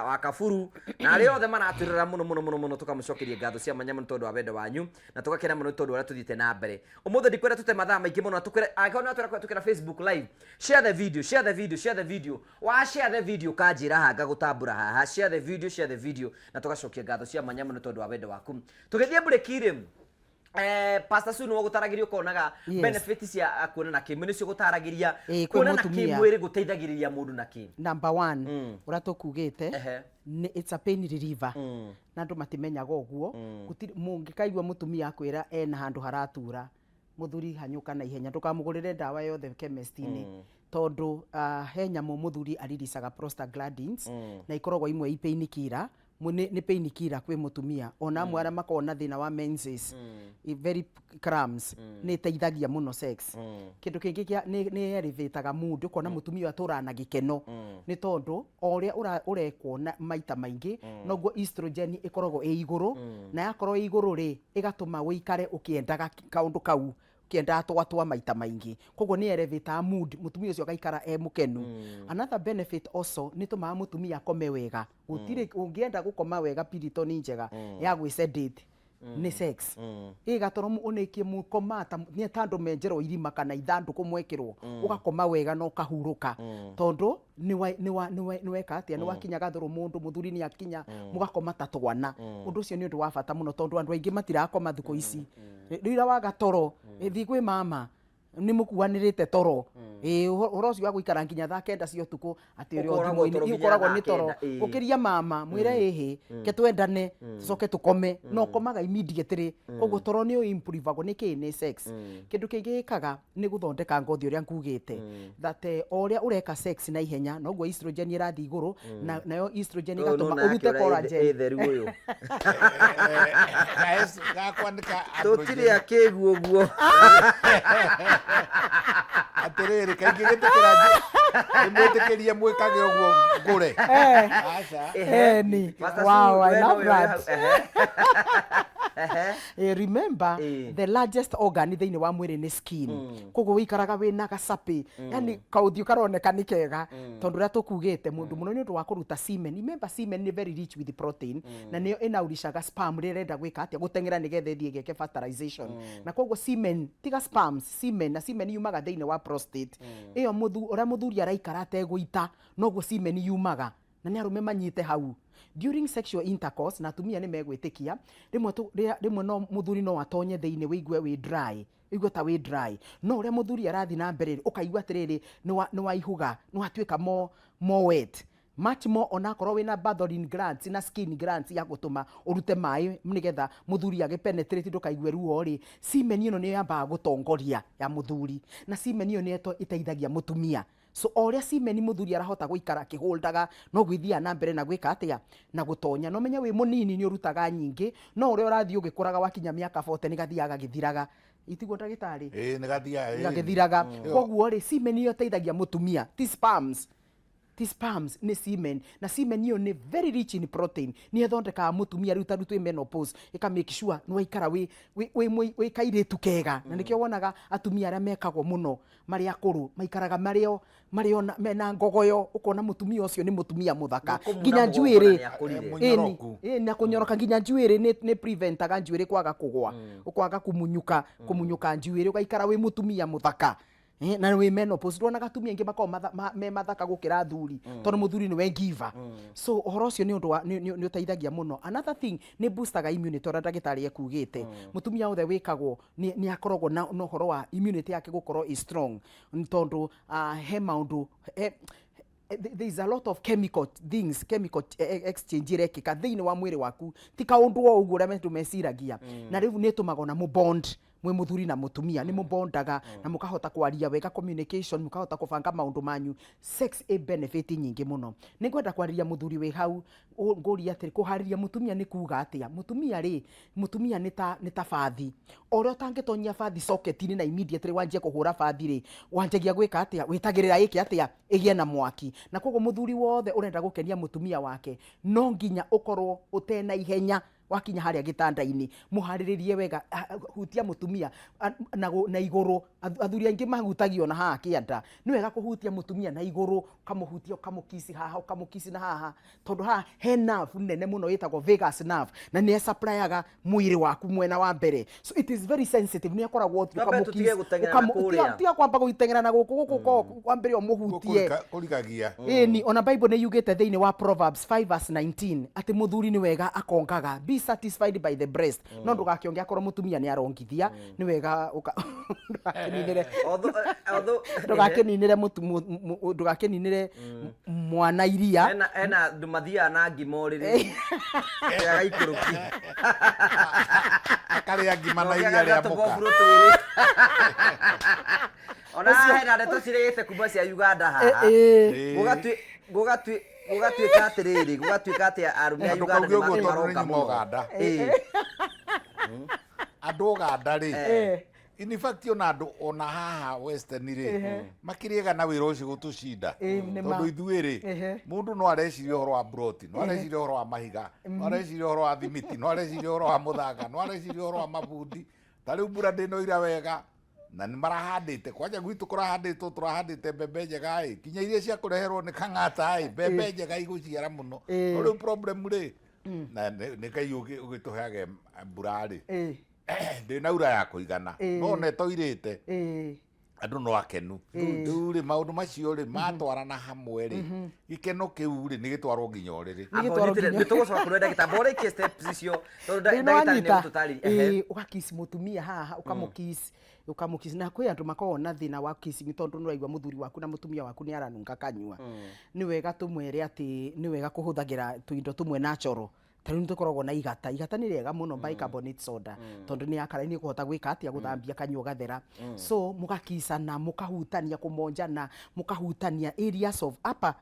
A: wa Kaburu, na arĩa othe maratwĩrora mũno mũno mũno mũno. Tũkamũcokeria ngatho cia mwanya mũno tondũ wa wendo wanyu, na tũgakena mũno tondũ ũrĩa tũthiĩte na mbere. Ũmũthĩ ndikwenda tũte mathaa maingĩ mũno, na tũkwĩre angĩkorwo nĩ watwĩra kũhetũkĩra Facebook Live, share the video, share the video, share the video. Wa share the video, kanjĩra haha, ngagũtambũra haha. Share the video, share the video, na tũgacokia ngatho cia mwanya mũno tondũ wa wendo waku. Tũgĩthiĩ mburĩki rĩ, Pastor Sue nĩwe ũgũtaragĩria ũkonaga benefit cia kuonana kĩmwĩrĩ, nĩcio gũtaragĩria.
C: Ĩĩ, kwĩ
A: Kuonana
C: mũtumia.
A: kĩmwĩrĩ gũteithagĩrĩria mũndũ na kĩ?
C: Number one, ũrĩa tũkugĩte, nĩ it's a pain reliever, na andũ matimenyaga ũguo. Gũtirĩ mũngĩkaigua mũtumia akwĩra ena handũ haratura, mũthuri hanyũka na ihenya, ndũkamũgũrĩre ndawa yothe chemist-inĩ, tondũ he nyamũ mũthuri ariricaga, prostaglandins, na ikoragwo imwe i pain killer. Nĩ pain killer kwĩ mũtumia. Ona amwe arĩa makoragwo na thĩna wa menses, very cramps, nĩ ĩteithagia mũno sex. Kĩndũ kĩngĩ nĩ elevataga mood, ũkona mũtumia ũyũ atũraga na gĩkeno, nĩ tondũ o ũrĩa ũrekwo na maita maingĩ, noguo estrogen ĩkoragwo ĩ igũrũ, na yakorwo ĩ igũrũ rĩ, ĩgatũma ũikare ũkĩendaga kaũndũ kau, ũkĩendaga twatwa maita maingĩ. Koguo nĩ elevataga mood, mũtumia ũcio agaikara e mũkenu. Another benefit also, nĩ tũmaga mũtumia akome wega. Gũtirĩ ũngĩenda gũkoma wega, Piriton njega ya gwĩ sedate nĩ sex. Ĩ gatoro ũnĩkie mũkoma ta nĩ ta andũ menjerwo irima kana ithandũkũ mwekĩrwo, ũgakoma wega na ũkahurũka, tondũ nĩ weka atĩa, nĩ wakinya gathũrũ, mũndũ mũthuri nĩ akinya, mũgakoma ta twana. Ũndũ ũcio nĩ ũndũ wa bata mũno, tondũ andũ aingĩ matirakoma thikũ ici. Rĩrĩa waga toro, thiĩ kwĩ mama. Nĩ mũkuanĩrĩte toro. Ĩĩ, ũhoro ũcio wa gũikara nginya thaa 9 cia ũtukũ atĩ ũrĩ o
A: Ũkoragwo
C: thimũ-inĩ,
A: toro nginya
C: ũkoragwo
A: thaa
C: nĩ toro.
A: 9, ĩĩ.
C: Ũkĩria mama, mwĩre ĩhĩ, ke twendane, tũcoke tũkome. No ũkomaga immediately. Koguo toro nĩ ũ-improve-agwo nĩ kĩ? Nĩ sex. Kĩndũ kĩngĩ gĩkaga nĩ gũthondeka ngothi ũrĩa ngugĩte. That o ũrĩa ũreka sex na ihenya, noguo estrogen ĩrathiĩ igũrũ, nayo estrogen
A: Ũyũ
C: ĩgatũma
A: nona yake
C: ũrute
A: ũrĩa
C: collagen.
A: ĩ theru ũyũ.
B: Gakwa nĩ ka
A: Tũtirĩ akĩgu ũguo.
B: Atĩrĩrĩ, kaingĩ gĩtĩkĩra ndĩmwĩtĩkĩrie mwĩkage ũguo ngũre. Aca.
C: Eni.
A: Pastor
C: Wow,
A: Sue,
C: I
A: we
C: love
A: nowe ũrĩ
C: that.
A: hau. Ehe. Ehe.
C: Remember, the largest organ thĩinĩ wa mwĩrĩ nĩ skin. Koguo wĩikaraga wĩna gacapĩ, yani kaũthiũ karoneka nĩ kega, tondũ ũrĩa tũkugĩte mũndũ mũno nĩ ũndũ wa kũruta semen. Remember, semen nĩ very rich with protein, na nĩyo ĩnaurishaga sperm rĩrĩa ĩrenda gwĩka atĩa, gũteng'era nĩgetha ĩthiĩ ĩgeke fertilization. Na koguo semen, tiga sperms, semen, na semen yumaga thĩinĩ wa prostate. Ĩyo ũrĩa mũthuri araikara ategũita, noguo semen yumaga. Na nĩ arũme manyite hau. During sexual intercourse, na atumia nĩ megwĩtĩkia, rĩmwe tũ-, rĩrĩa, rĩmwe no mũthuri no atonye thĩinĩ wĩigue wĩ dry, ũigue ta wĩ dry. No ũrĩa mũthuri arathiĩ na mbere rĩ, ũkaigua atĩrĩrĩ, nĩ waihuga, nĩ watuĩka more, more wet. Much more onakorwo wĩna Bartholin glands na skin glands ya gũtũma ũrute maĩ nĩgetha mũthuri agĩ penetrate ndũkaigue ruo rĩ, semen ĩno nĩyo yambaga gũtongoria ya mũthuri. Na semen ĩyo nĩyo ĩteithagia mũtumia. So o ũrĩa semen mũthuri arahota gũikara akĩholdaga, noguo ithiaga na mbere na gwĩka atĩa? Na gũtonya. Na ũmenye wĩ mũnini nĩ ũrutaga nyingĩ, no ũrĩa ũrathiĩ ũgĩkũraga wakinya mĩaka 40 nĩ gathiaga gagĩthiraga. Itiguo ndagĩtarĩ?
B: Ĩĩ, nĩ gathiaga, ĩĩ.
C: Gagĩthiraga. Koguo rĩ, semen ĩyo ĩteithagia mũtumia, ti sperms. Ti sperms, nĩ semen. Na semen ĩyo nĩ very rich in protein. Nĩyo ĩthondekaga mũtumia rĩu ta rĩu twĩ menopause, ĩka make sure nĩ waikara wĩ kairĩtu kega. Na nĩkĩo wonaga atumia arĩa mekagwo mũno marĩ akũrũ, maikaraga marĩ o, marĩ o na, mena ngogoyo, ũkona mũtumia ũcio nĩ mũtumia mũthaka.
A: Nĩ kũmuna
C: Nginya
A: mũgongo na
C: njuĩrĩ.
A: nĩ akũrire.
B: Mũnyoroku.
C: Ĩni, ĩni, na kũnyoroka nginya njuĩrĩ nĩ preventaga njuĩrĩ kwaga kũgwa. Ũkwaga kumunyuka njuĩrĩ, ũgaikara wĩ mũtumia mũthaka. Na wĩ menopause, ndwonaga atumia aingĩ makoragwo me mathaka gũkĩra athuri, tondũ mũthuri nĩwe giver. So ũhoro ũcio nĩ ũndũ wa, nĩ, nĩ, nĩ ũteithagia mũno. Another thing, nĩ boostaga immunity, ũrĩa ndagĩtarĩ ekugĩte. Mũtumia wothe wĩkagwo nĩ akoragwo na ũhoro wa immunity yake gũkorwo ĩ strong, tondũ, he maũndũ, he, there is a lot of chemical things, chemical exchange irekĩka thĩinĩ wa mwĩrĩ waku, ti kaũndũ o ũguo ũrĩa andũ meciragia. Na rĩu nĩ ĩtũmaga ona mũbond mwĩ mũthuri na mũtumia, nĩ mũbondaga na mũkahota kwaria wega, communication, mũkahota kũbanga maũndũ manyu. Sex ĩ benefit nyingĩ mũno. Nĩ ngwenda kwarĩria mũthuri wĩ hau, ngũria atĩrĩ, kũharĩria mũtumia nĩ kuga atĩa? Mũtumia rĩ, mũtumia nĩ ta bathi. O ũrĩa ũtangĩtonyia bathi socket-inĩ na immediately wanjie kũhũra bathi rĩ, wanjagia gwĩka atĩa? Wĩtagĩrĩra ĩke atĩa? Ĩgĩe na mwaki. Na koguo mũthuri wothe ũrenda gũkenia mũtumia wake, no nginya ũkorwo ũtena ihenya wakinya harĩa gĩtanda-inĩ, mũharĩrĩrie wega, hutia mũtumia, na igũrũ. Athuri aingĩ mahutagio na haha kĩanda. Nĩ wega kũhutia mũtumia na igũrũ, ũkamũhutia, ũkamũkici haha, ũkamũkici na haha, tondũ haha he nerve nene mũno ĩtagwo vagus nerve, na nĩ ĩsupplyaga mwĩrĩ waku mwena wa mbere. So it is very sensitive. Nĩ akoragwo ũthiũ
A: Twambe
C: ũkamũkiss,
A: tũtige gũteng'era na kũrĩa.
C: tiga kwamba gũteng'era na gũkũ, gũkũ ũkoragwo wambere ũmũhutie.
B: Kũrigagia.
C: Ĩni, ona Bible nĩ yugĩte thĩinĩ wa Proverbs 5 verse 19 atĩ mũthuri nĩ wega akongaga, be satisfied by the breast. No ndũgakĩonge akorwo mũtumia nĩ arongithia, nĩ wega ndũgakĩninĩre.
A: Although,
C: Ndũgakĩninĩre mũtu-, ndũgakĩninĩre mwana iria.
A: Ena andũ mathiaga na ngima ũrĩrĩ. Agaikũrũkia.
B: Akarĩa ngima na
A: Nake
B: iria rĩa
A: agagĩta
B: mũka.
A: tũboburo twĩrĩ. Ona haha hena ndeto cirĩte kuma cia Uganda haha. Gũgatuĩka atĩrĩrĩ, gũgatuĩka atĩ arũme a
B: Andũ
A: Uganda
B: kauge ũguo
A: nĩ
B: tondũ nĩ
A: maronga
B: nyuma
A: mũno.
B: Uganda. Andũ Uganda rĩ, in fact ona andũ ona haha Western rĩ, makĩrĩega na wĩra ũcio gũtũcinda.
C: Nĩ ma.
B: Tondũ ithuĩ rĩ, mũndũ no areciria ũhoro wa broti, no areciria ũhoro wa mahiga, no areciria ũhoro wa thimiti, no areciria ũhoro wa mũthanga, no areciria ũhoro wa mabundi. Ta rĩu mbura ndĩnoira wega, na nĩ marahandĩte. Kwanja gwitũ kũrahandĩtwo, tũrahandĩte mbembe njega ĩ, kinya iria cia kũreherwo nĩ Kang'ata ĩ, mbembe njega igũciara mũno. No rĩu problem rĩ, na nĩ Ngai ũgĩtũheage mbura rĩ, ndĩnaura ya kũigana, no ona ĩtoirĩte. Andũ no akenu. Rĩu rĩ, maũndũ macio rĩ matwarana hamwe rĩ, gĩkeno kĩu rĩ nĩ gĩtwarwo nginya ũrĩrĩ.
A: Amba
C: Nĩgĩtwarwo
A: ũnyitĩre,
C: nginya-
A: nĩ tũgũcoka kũrĩ ndagĩtarĩ. Amba ũrĩkie steps icio tondũ
C: Rĩu
A: ndagĩtarĩ nĩ
C: nĩwanyita?
A: egũtũtarĩria. Ehe.
C: Ĩĩ, ũgakiss mũtumia haha, ũkamũkiss, ũkamũkiss. Na kwĩ andũ makoragwo na thĩna wa kissing tondũ nĩũraigua mũthuri waku na mũtumia waku nĩ aranunga kanyua. Nĩ wega tũmwĩre atĩ nĩ wega kũhũthagĩra tũindo tũmwe natural. Ta rĩu nĩtũkoragwo na igata. Igata nĩ rĩega mũno, bicarbonate soda, tondũ nĩ akara nĩ ĩkũhota gwĩka atĩa, gũthambia kanyua gathera. So mũgakicana, mũkahutania, kũmonjana, mũkahutania areas of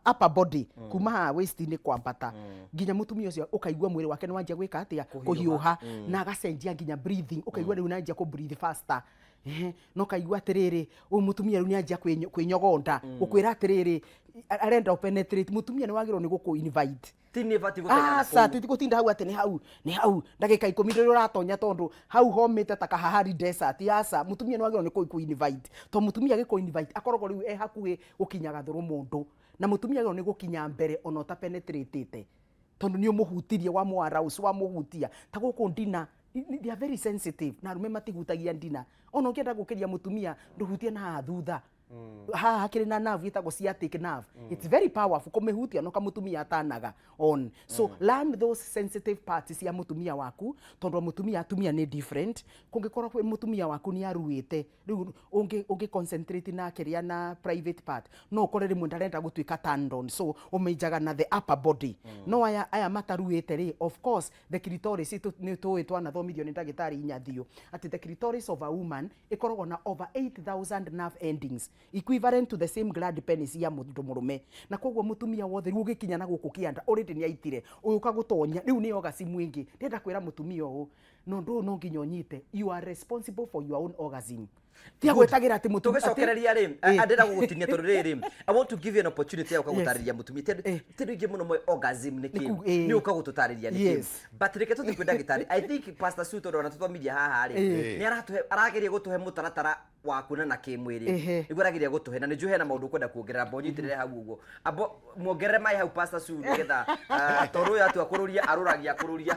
C: upper body, kuma haha waist-inĩ kwambata nginya mũtumia ũcio ũkaigua mwĩrĩ wake nĩ wanjia gwĩka atĩa, kũhiũha, na agacenjia nginya breathing, ũkaigua rĩu nĩ anjia kũ breathe faster. Ehe, na ũkaigua atĩrĩrĩ, ũyũ mũtumia rĩu nĩ anjia kwĩnyogonda, gũkwĩra atĩrĩrĩ, arenda ũpenetrate. Mũtumia nĩ wagĩrĩirwo nĩ gũkũ invite.
A: Ti nĩ batiĩ gũteng'era na
C: Aca,
A: kũu.
C: ti gũtinda hau atĩ nĩ hau, nĩ hau ndagĩka 10 ndũrĩ ũratonya, tondũ hau homĩte ta kahahari desert. Aca, mũtumia nĩ wagĩrĩirwo nĩ kũ invite, tondũ mũtumia agĩkũ invite akoragwo rĩu e hakuhĩ gũkinya gathũrũ mũndũ, na mũtumia agĩrĩirwo nĩ gũkinya mbere ona ũtapenetratĩte, tondũ nĩ ũmũhutirie, wamũ arouse, wamũhutia ta gũkũ ndina. They are very sensitive, na arũme matihutagia ndina. Ona ũngĩenda gũkĩria mũtumia, ndũhutie na haha thutha. Haha hakĩrĩ na nerve ĩtagwo sciatic nerve. It's very powerful kũmĩhutia, no kamũtumia atanaga on. So learn those sensitive parts cia mũtumia waku, tondũ mũtumia, atumia nĩ different. Kũngĩkorwo kwĩ mũtumia waku nĩ aruĩte rĩu, ũngĩ concentrate na kĩrĩa na private part, no ũkore rĩmwe ndarenda gũtuĩka turned on, so ũmĩnjaga na the upper body. No aya mataruĩte rĩ, of course the clitoris, nĩ tũĩ, twanathomithio nĩ ndagĩtarĩ Inyathio atĩ the clitoris of a woman ĩkoragwo na over 8000 nerve endings, equivalent to the same glans penis ya mũndũ mũrũme. Na koguo mũtumia wothe rĩu ũgĩkinya na gũkũ kĩanda, already nĩ aitire ũyũ ũkagũtonya, rĩu nĩ orgasm ĩngĩ. Ndĩrenda kwĩra mũtumia ũũ, na ũndũ ũyũ no nginya ũnyite, you are responsible for your own orgasm. Tia gwĩtagĩra atĩ mũtumia
A: Tũgĩcokereria rĩ, ndĩrenda gũgũtinia tondũ rĩrĩ, I want to give you an opportunity ya gũka gũtarĩria mũtumia. Ti andũ aingĩ mũno moĩ orgasm nĩ kĩ. Nĩ ũka gũtũtarĩria nĩ kĩ. But reke tũthiĩ kwĩ ndagĩtarĩ. I think Pastor Sue, tondũ ona tũthomithia haha rĩ, nĩ aratũhe, arageria gũtũhe mũtaratara wa kuonana kĩmwĩrĩ. Nĩguo arageria gũtũhe, na nĩ njũĩ hena maũndũ ũkwenda kuongerera. Ambo nyitĩrĩre hau ũguo, ambo muongerere maĩ hau, Pastor Sue, nĩgetha tondũ ũyũ atua kũrũria, arũragia kũrũria.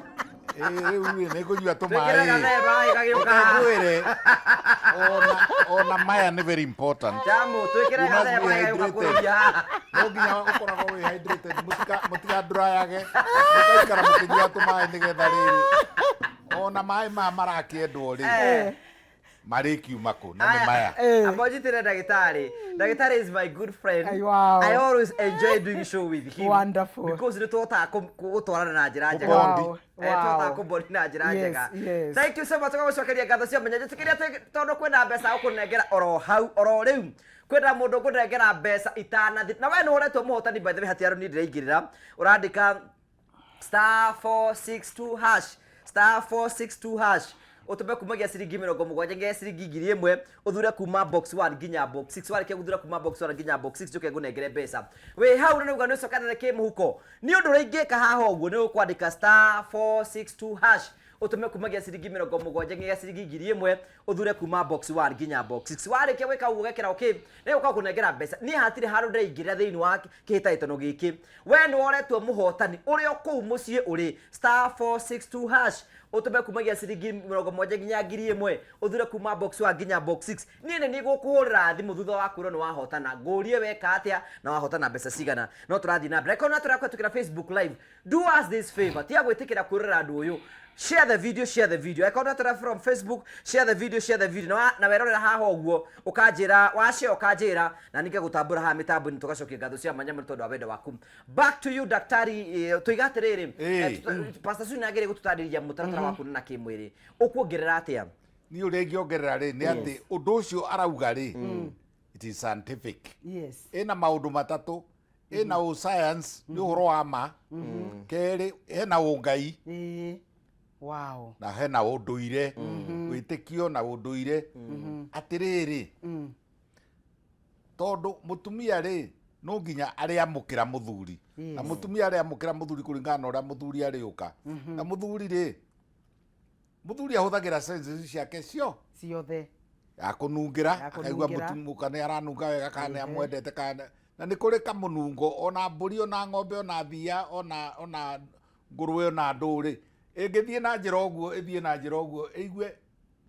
B: Ĩĩ, rĩu rĩ nĩ ngũnyua
A: Twĩkĩre
B: tũmaĩ.
A: gathe maĩ gagĩũka haha.
B: Ngwĩre ona maya nĩ very important.
A: Jamu, twĩkĩre
B: You must
A: gathe
B: be
A: maĩ gagĩũka
B: hydrated.
A: kũrũria haha.
B: No nginya ũkoragwo wĩ hydrated, mũtikandũrayage, mũgaikara mũkĩnyua tũmaĩ, nĩgetha rĩrĩ ona maĩ maya marakĩendwo rĩ, marĩkiuma kũ na nĩ maya.
A: Amba njitĩre ndagĩtarĩ. Ndagĩtarĩ is my good friend.
C: Ay, wow.
A: I always enjoy doing show with him.
C: Wonderful.
A: Because nĩ tũhotaga gũtwarana na njĩra njega.
B: Kũbondi.
A: Tũhotaga kũbondi na njĩra njega. Thank you so much. Tũgagũcokeria ngatho cia menya. Njĩtĩkĩria atĩ tondũ kwĩna mbeca gũkũnengera oro hau oro rĩu, kwĩna mũndũ ũkũnengera mbeca itanathi, na we nĩ ũretwo mũhotani. By the way, hatiarũ niĩ ndĩraingĩrĩra, ũrandĩka *462#, *462#, ũtũme kumagia ciringi 70 nginya ciringi 1000, ũthure kuma box 1 nginya box 6. Warĩkia gũthura kuma box 1 nginya box 6, njũke ngũnengere mbeca wĩ hau. Na nĩuga nĩ ũcokanĩre kĩmũhuko, nĩ ũndũ ũrĩa ingĩka haha ũguo nĩ ũkwandĩka *462# ũtũme kumagia ciringi 70 nginya ciringi 1000, ũthure kuma box 1 nginya box 6. Warĩkia gwĩka ũguo, ũgekĩra okay, nĩ gũka kũnengera mbeca. Niĩ hatirĩ handũ ndĩraingĩrĩra thĩinĩ wa kĩhĩtahĩtano gĩkĩ. We nĩ woretwo mũhotani ũrĩa o kũu mũciĩ ũrĩ, *462# ũtũme kumagia ciringi 70 nginya 1000, ũthure kuma box 1 nginya box 6. Niĩ nĩ gũkũhũrĩra thimũ thutha wa kwĩrwo nĩ wahotana, ngũrie weka atĩa na wahotana mbeca cigana. No tũrathiĩ na mbere. Korwo tũrakũhetũkĩra Facebook Live, do us this favor, tiga gwĩtĩkĩra kwĩrora andũ ũyũ. Share the video, share the video. Akorwo tũra from Facebook, share the video, share the video. Na werorera haha ũguo, ũkanjĩra wa share, ũkanjĩra na ningĩ gũtambũra haha mĩtambo-inĩ. Tũgacokia ngatho cia mwanya mũno tondũ wa wendo waku. Back to you, daktari. Tuiga atĩrĩrĩ, Pastor Sue nĩagĩrĩire gũtũtarĩria mũtaratara wa kuonana kĩmwĩrĩ. Ũkuongerera atĩa?
B: Niĩ ũrĩa ingĩongerera rĩ, nĩ atĩ ũndũ ũcio arauga rĩ, it is scientific. Ĩna maũndũ matatũ. Ĩna ũ science, nĩ ũhoro wa ma. Kerĩ, hena ũngai. Na hena ũndũire, wĩtĩkio na ũndũire. Atĩrĩrĩ, tondũ mũtumia rĩ, no nginya arĩamũkĩra mũthuri, na mũtumia arĩamũkĩra mũthuri kũringana na ũrĩa mũthuri arĩũka. Na mũthuri rĩ, mũthuri ahũthagĩra senses ciake cio
C: ciothe.
B: Ya kũnungĩra,
C: Ya
B: akaigua
C: kũnungĩra.
B: mũtumũka nĩ aranunga wega kana nĩ amwendete kana. Na nĩ kũrĩ kamũnungo, ona mbũri, ona ng'ombe, ona thia, ona ngũrwe, ona ndũrĩ, ĩngĩthiĩ na njĩra ũguo, ĩthiĩ na njĩra ũguo, ĩigue.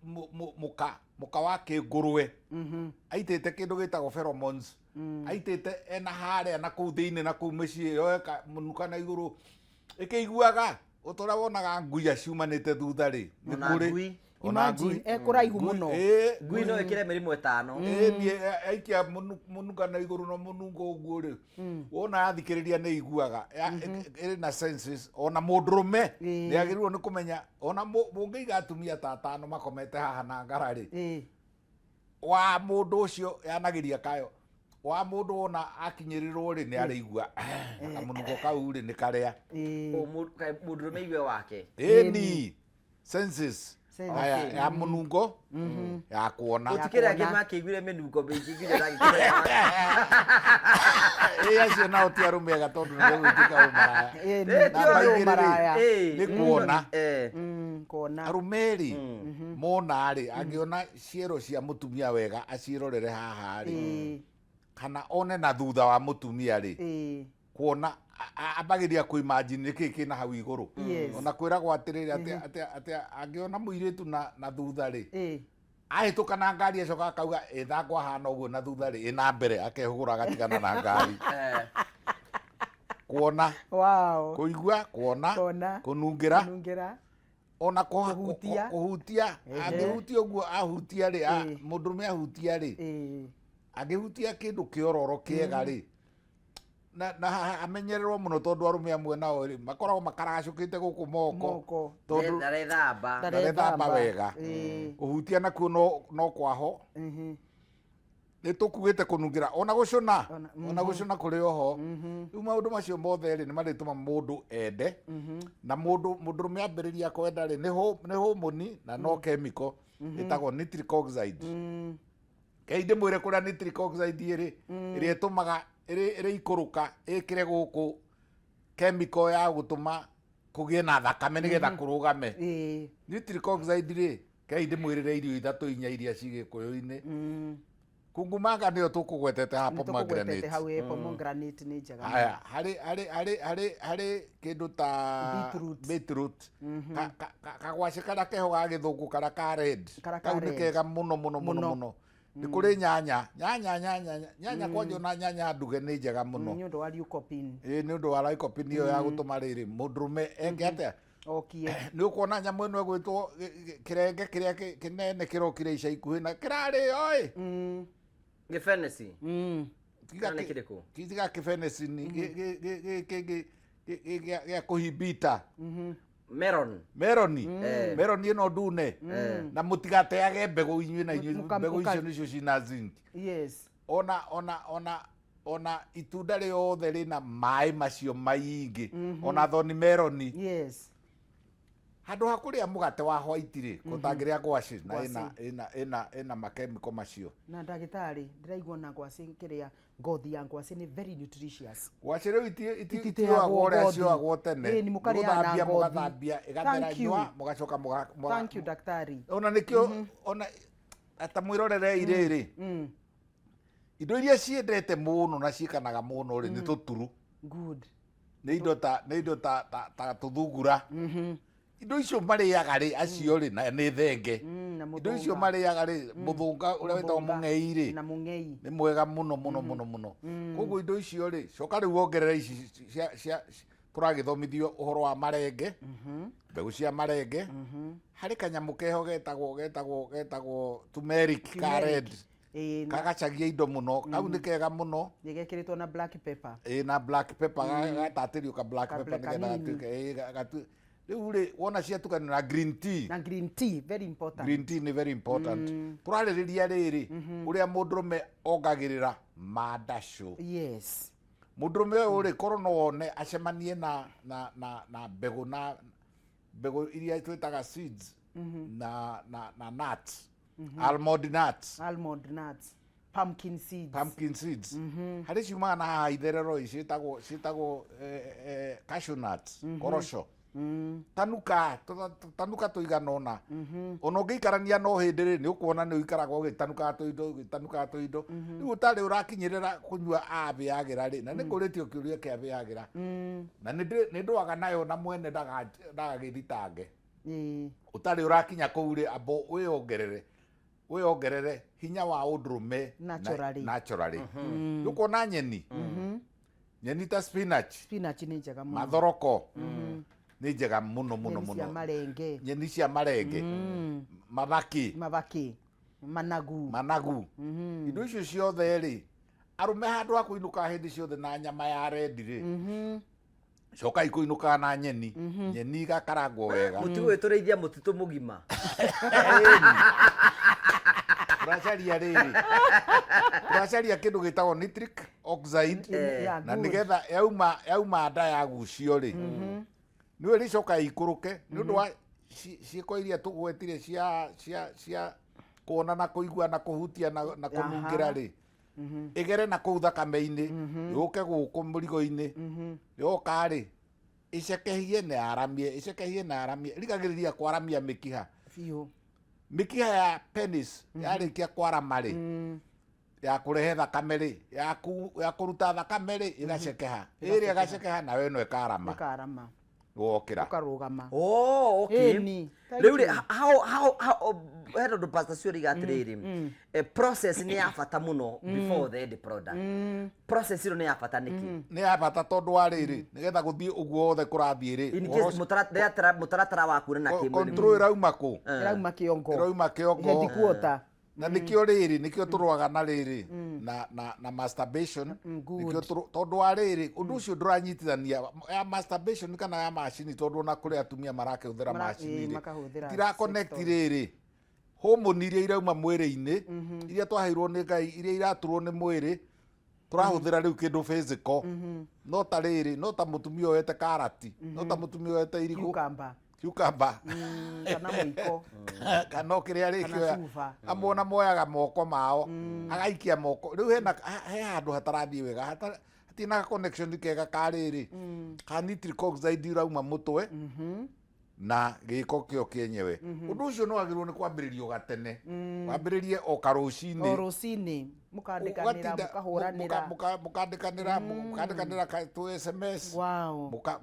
B: Mũka mũka wa kĩngũrwe aitĩte kĩndũ gĩtagwo pheromones, aitĩte ena harĩa na kũu thĩinĩ na kũu mĩciĩ ĩyo ĩka mũnuka na igũrũ ĩkĩiguaga ũta ũrĩa wonaga nguya ciumanĩte thutha rĩ nĩ
A: Ona
B: kũrĩ.
A: ngui.
B: Ona
C: Imagine,
B: ngui.
C: ekũraihu
B: Ngui,
C: mũno.
B: ĩĩ,
A: Ngui no ĩkĩre mĩrimũ ĩtano.
B: Ĩĩ, niĩ aikia mũnuka na igũrũ na mũnungo ũguo rĩ, wona yathikĩrĩria nĩ iguaga ĩrĩ na senses. Ona mũndũrũme nĩ agĩrĩirwo nĩ kũmenya ona mũngĩiga atumia ta atano makomete haha na ngara rĩ, wa mũndũ ũcio yanagiria kayo wa mũndũ wona akinyĩrĩrwo rĩ, nĩ arĩigua na kamũnungo kau rĩ nĩ karĩa.
A: Mũndũrũme igue wake.
B: Ĩni senses.
C: Senses.
B: Aya, ya mũnungo, ya kuona.
A: Gũtikĩrĩ angĩ
C: Kuona.
A: makĩiguire mĩnungo mĩingĩ nginya ndagĩkĩmenya.
B: Ĩ, acio nao ti arũme ega tondũ nĩ megwĩtĩka ũmaraya.
C: Ĩĩ,
A: Ĩĩ, ti
C: nĩ
B: Namba igĩrĩ rĩ,
C: ũmaraya.
A: Ĩĩ.
B: nĩ kuona.
C: Kuona.
B: Arũme rĩ, mona rĩ, angĩona ciero cia mũtumia wega aciĩrorere haha rĩ, kana one na thutha wa mũtumia rĩ, kuona ambagĩria kũimagine nĩkĩ kĩna hau igũrũ. Ona kwĩragwo atĩrĩrĩ, atĩ angĩona mũirĩtu na thutha rĩ, ahĩtũka na ngari acoka akauga ĩthangwa hana ũguo na thutha rĩ, ĩna mbere akehũgũra agatigana na ngari. Kuona, kũigua, kuona,
C: Kuona.
B: kũnungĩra,
C: Kũnungĩra.
B: Ona
C: Kũhutia.
B: Kũhutia. Angĩhutia ũguo ahutia rĩ, mũndũrũme ahutia rĩ, angĩhutia kĩndũ kĩororo kĩega rĩ, na amenyererwo mũno tondũ arũme amwe nao rĩ makoragwo makaracũkĩte gũkũ moko.
C: Moko.
B: Tondũ
A: Ndarethamba.
B: ndarethamba wega. Kũhutia nakuo no kwaho. Nĩ tũkuĩte kũnungĩra, ona gũcũna, ona gũcũna kũrĩ oho. Rĩu maũndũ macio mothe rĩ nĩ marĩtũma mũndũ ende, na mũndũ mũndũrũme ambĩrĩria kwenda rĩ, nĩ hormone na no chemical ĩtagwo nitric oxide. Kei ndĩmwĩre kũrĩa nitric oxide ĩrĩ, ĩrĩa ĩtũmaga ĩrĩ ikũrũka ĩkĩre gũkũ chemical ya gũtũma kũgĩe na thakame nĩgetha kũrũgame. Nitric oxide rĩ, kei ndĩmwĩrĩre irio ithatũ inya iria ci gĩkũyũ-inĩ. Kungumanga nĩyo tũkũgwetete haha.
C: Nĩ tũkũgwetete
B: Pomegranate.
C: hau. Ĩ, pomegranate nĩ njega.
B: Haya, harĩ harĩ kĩndũ ta
C: Beetroot.
B: Beetroot. Kagwacĩ karĩa keho ga gĩthũngũ karĩa ka red.
C: Karĩa ka
B: Kau nĩ
C: red.
B: kega mũno mũno mũno.
C: Mũno.
B: Mũno. Nĩ kũrĩ nyanya nyanya nyanya nyanya, kwanja ona nyanya nduge nĩ njega mũno.
C: Nĩ ũndũ wa lycopene.
B: Ĩ, nĩ ũndũ wa lycopene ĩyo ya gũtũma rĩrĩ mũndũrũme eke atĩa?
C: Okie.
B: Nĩ ũkuona nyamũ ĩno ĩgwĩtwo kĩrenge kĩrĩa kĩnene kĩrokire ica ikuhĩ na kĩrarĩo ĩ.
A: Gĩbenesi.
B: Tiga
A: Kana nĩ kĩrĩkũ?
B: Tiga kĩbenecini gĩkĩ gĩa kũhimbita.
A: Melon.
B: Meroni. Meroni ĩno ndune, na mũtigateage mbegũ inyuĩ na inyuĩ. Mbegũ icio nĩcio cina zinc. Ona itunda rĩothe rĩna maĩ macio maingĩ, ona thoni meroni. Handũ ha kũrĩa mũgate wa white rĩ, ũtangĩrĩa ngwacĩ na
C: Ngwacĩ.
B: ĩna makemiko macio.
C: Na ndagĩtarĩ, ndĩraigua na ngwacĩ, kĩrĩa ngothi ya ngwacĩ nĩ very nutritious.
B: Ngwacĩ rĩu
C: Ititeagwo
B: itioagwo ũrĩa
C: ngothi.
B: cioagwo tene.
C: Ĩĩ, nĩ mũkarĩaga na
B: Mũgũthambia,
C: ngothi.
B: mũgathambia ĩgathera
C: Thank you.
B: nyua, mũgacoka
C: Thank you, daktari.
B: Ona nĩkĩo ona ata mwĩrorere irĩrĩ, indo iria ciendete mũno na ciĩkanaga mũno rĩ nĩ tũturu. Nĩ indo ta tũthungura. Indo icio marĩaga rĩ, acio rĩ, na nĩ thenge.
C: Na
B: Indo icio
C: mũthũnga.
B: marĩaga rĩ, mũthũnga ũrĩa wĩtagwo
C: Mũthũnga.
B: mũng'ei rĩ,
C: Na mũng'ei.
B: Nĩ mwega mũno mũno mũno mũno. Koguo indo icio rĩ, coka rĩu wongerere ici cia tũragĩthomithio ũhoro wa marenge, mbegũ cia marenge. Harĩ kanyamũ keho getagwo turmeric ka
C: Turmeric.
B: red.
C: Ĩĩ, na
B: Kagacagia indo mũno, kau nĩ kega mũno.
C: Nĩ gekĩrĩtwo na black pepper.
B: Ĩ, na black pepper, gatatĩrio ka black
C: Ka
B: pepper
C: black
B: nĩgetha
C: kanini.
B: gatuĩke ĩ, rĩu rĩ wona ciatukanio na green tea.
C: Na green tea, very important.
B: Green tea nĩ very important. Tũrarĩrĩria rĩrĩ ũrĩa mũndũrũme ongagĩrĩra mandacũ. Mũndũrũme ũyũ rĩ, korwo no wone acemanie na mbegũ, na mbegũ iria twĩtaga seeds na nuts, almond nuts.
C: Almond nuts, pumpkin seeds.
B: Pumpkin seeds. Harĩ ciumaga na haha itherero ĩ, ciĩtagwo cashew nuts, koroco. Tanuka tanuka tũigana ũna. Ona ũngĩikarania no hĩndĩ rĩ, nĩ ũkuona nĩ ũikaraga ũgĩtanukaga tũindo, ũgĩtanukaga tũindo. Rĩu ũtarĩ ũrakinyĩrĩra kũnyua abĩagĩra rĩ, na nĩ ngũrĩtio kĩũria kĩa abĩagĩra, na nĩ ndũaga nayo na mwene ndagagĩthitange. Ũtarĩ ũrakinya kũu rĩ, amba wĩongerere hinya wa ũndũrũme.
C: Naturally.
B: Naturally. Nĩ ũkuona nyeni ta spinach.
C: Spinach nĩ njega mũno.
B: Mathoroko nĩ njega mũno mũno.
C: Nyeni cia
B: Mũno.
C: Marenge.
B: Nyeni cia marenge, mabaki.
C: Mabaki, managu.
B: Managu, indo icio ciothe rĩ, arũme handũ ha kũinũka hĩndĩ ciothe na nyama ya red rĩ, cokai kũinũkaga na nyeni, nyeni igakarangwo wega.
A: Mũtigo wĩtũrĩithia mũtitũ mũgima.
B: Tũracaria rĩrĩ, tũracaria kĩndũ gĩtagwo nitric oxide. Na nĩgetha yauma nda yagucio rĩ, nĩwe rĩcoka ĩikũrũke nĩ ũndũ wa ciĩko iria tũgwetire cia kuona na kũigua na kũhutia na kũnungĩra rĩ, ĩgere na kũu thakame-inĩ, yũke gũkũ mũrigo-inĩ. Yoka rĩ, ĩcekehie na yaramie, ĩcekehie na yaramie. Rigagĩrĩria kwaramia mĩkiha.
C: Biũ.
B: Mĩkiha ya penis yarĩkia kwarama rĩ, ya kũrehe thakame rĩ, ya kũruta thakame rĩ, ĩgacekeha, ĩrĩa ĩgacekeha, nayo ĩno ĩkarama.
C: Ĩkarama.
B: Wokĩra.
C: Ũkarũgama.
A: Oh, okay.
C: Ĩni, thank
A: Rĩu rĩ,
C: you.
A: How he tondũ Pastor Cioriga atĩrĩrĩ, process nĩ ya bata mũno before the end product. Process ĩno nĩ ya bata nĩkĩ?
B: Nĩ ya bata tondũ wa rĩrĩ, nĩgetha gũthiĩ ũguo wothe kũrathiĩ rĩ,
A: In
B: ũhoro
A: case mũtaratara wa kuonana kĩmwĩrĩ.
B: Control ĩrauma kũ?
C: Ĩrauma kĩongo.
B: Ĩrauma kĩongo.
C: Headquarter.
B: Na nĩkĩo rĩrĩ, nĩkĩo tũrũaga na rĩrĩ na masturbation.
C: Good.
B: Nĩkĩo tondũ wa rĩrĩ, ũndũ ũcio ndũranyitithania ya masturbation kana ya macini, tondũ ona kũrĩ atumia marakĩhũthĩra macini rĩ,
C: Makahũthĩra
B: tira connect
C: sex toy.
B: Rĩrĩ, hormone iria irauma mwĩrĩ-inĩ, iria twaheirwo nĩ Ngai, iria iraturwo nĩ mwĩrĩ, tũrahũthĩra rĩu kĩndũ physical, no ta rĩrĩ, no ta mũtumia oete karati, no ta mũtumia oete irigũ.
C: Cucumber.
B: Cucumber.
C: Kana mũiko.
B: Kana o kĩrĩa
C: Kana
B: rĩkĩoya.
C: cuba.
B: Amwe ona moyaga moko mao, agaikia moko. Rĩu hena he handũ hatarathiĩ wega, hatirĩ na connection kega ka rĩrĩ, ka nitric oxide irauma mũtwe na gĩko kĩo kĩenyewe. Ũndũ ũcio nĩ wagĩrĩirwo nĩ kwambĩrĩrio gatene, wambĩrĩrie o
C: O
B: karũcinĩ.
C: Rũcinĩ mũkandĩkanĩra.
B: Ũgatinda-
C: Mũkahũranĩra.
B: Mũkandĩkanĩra tũ SMS,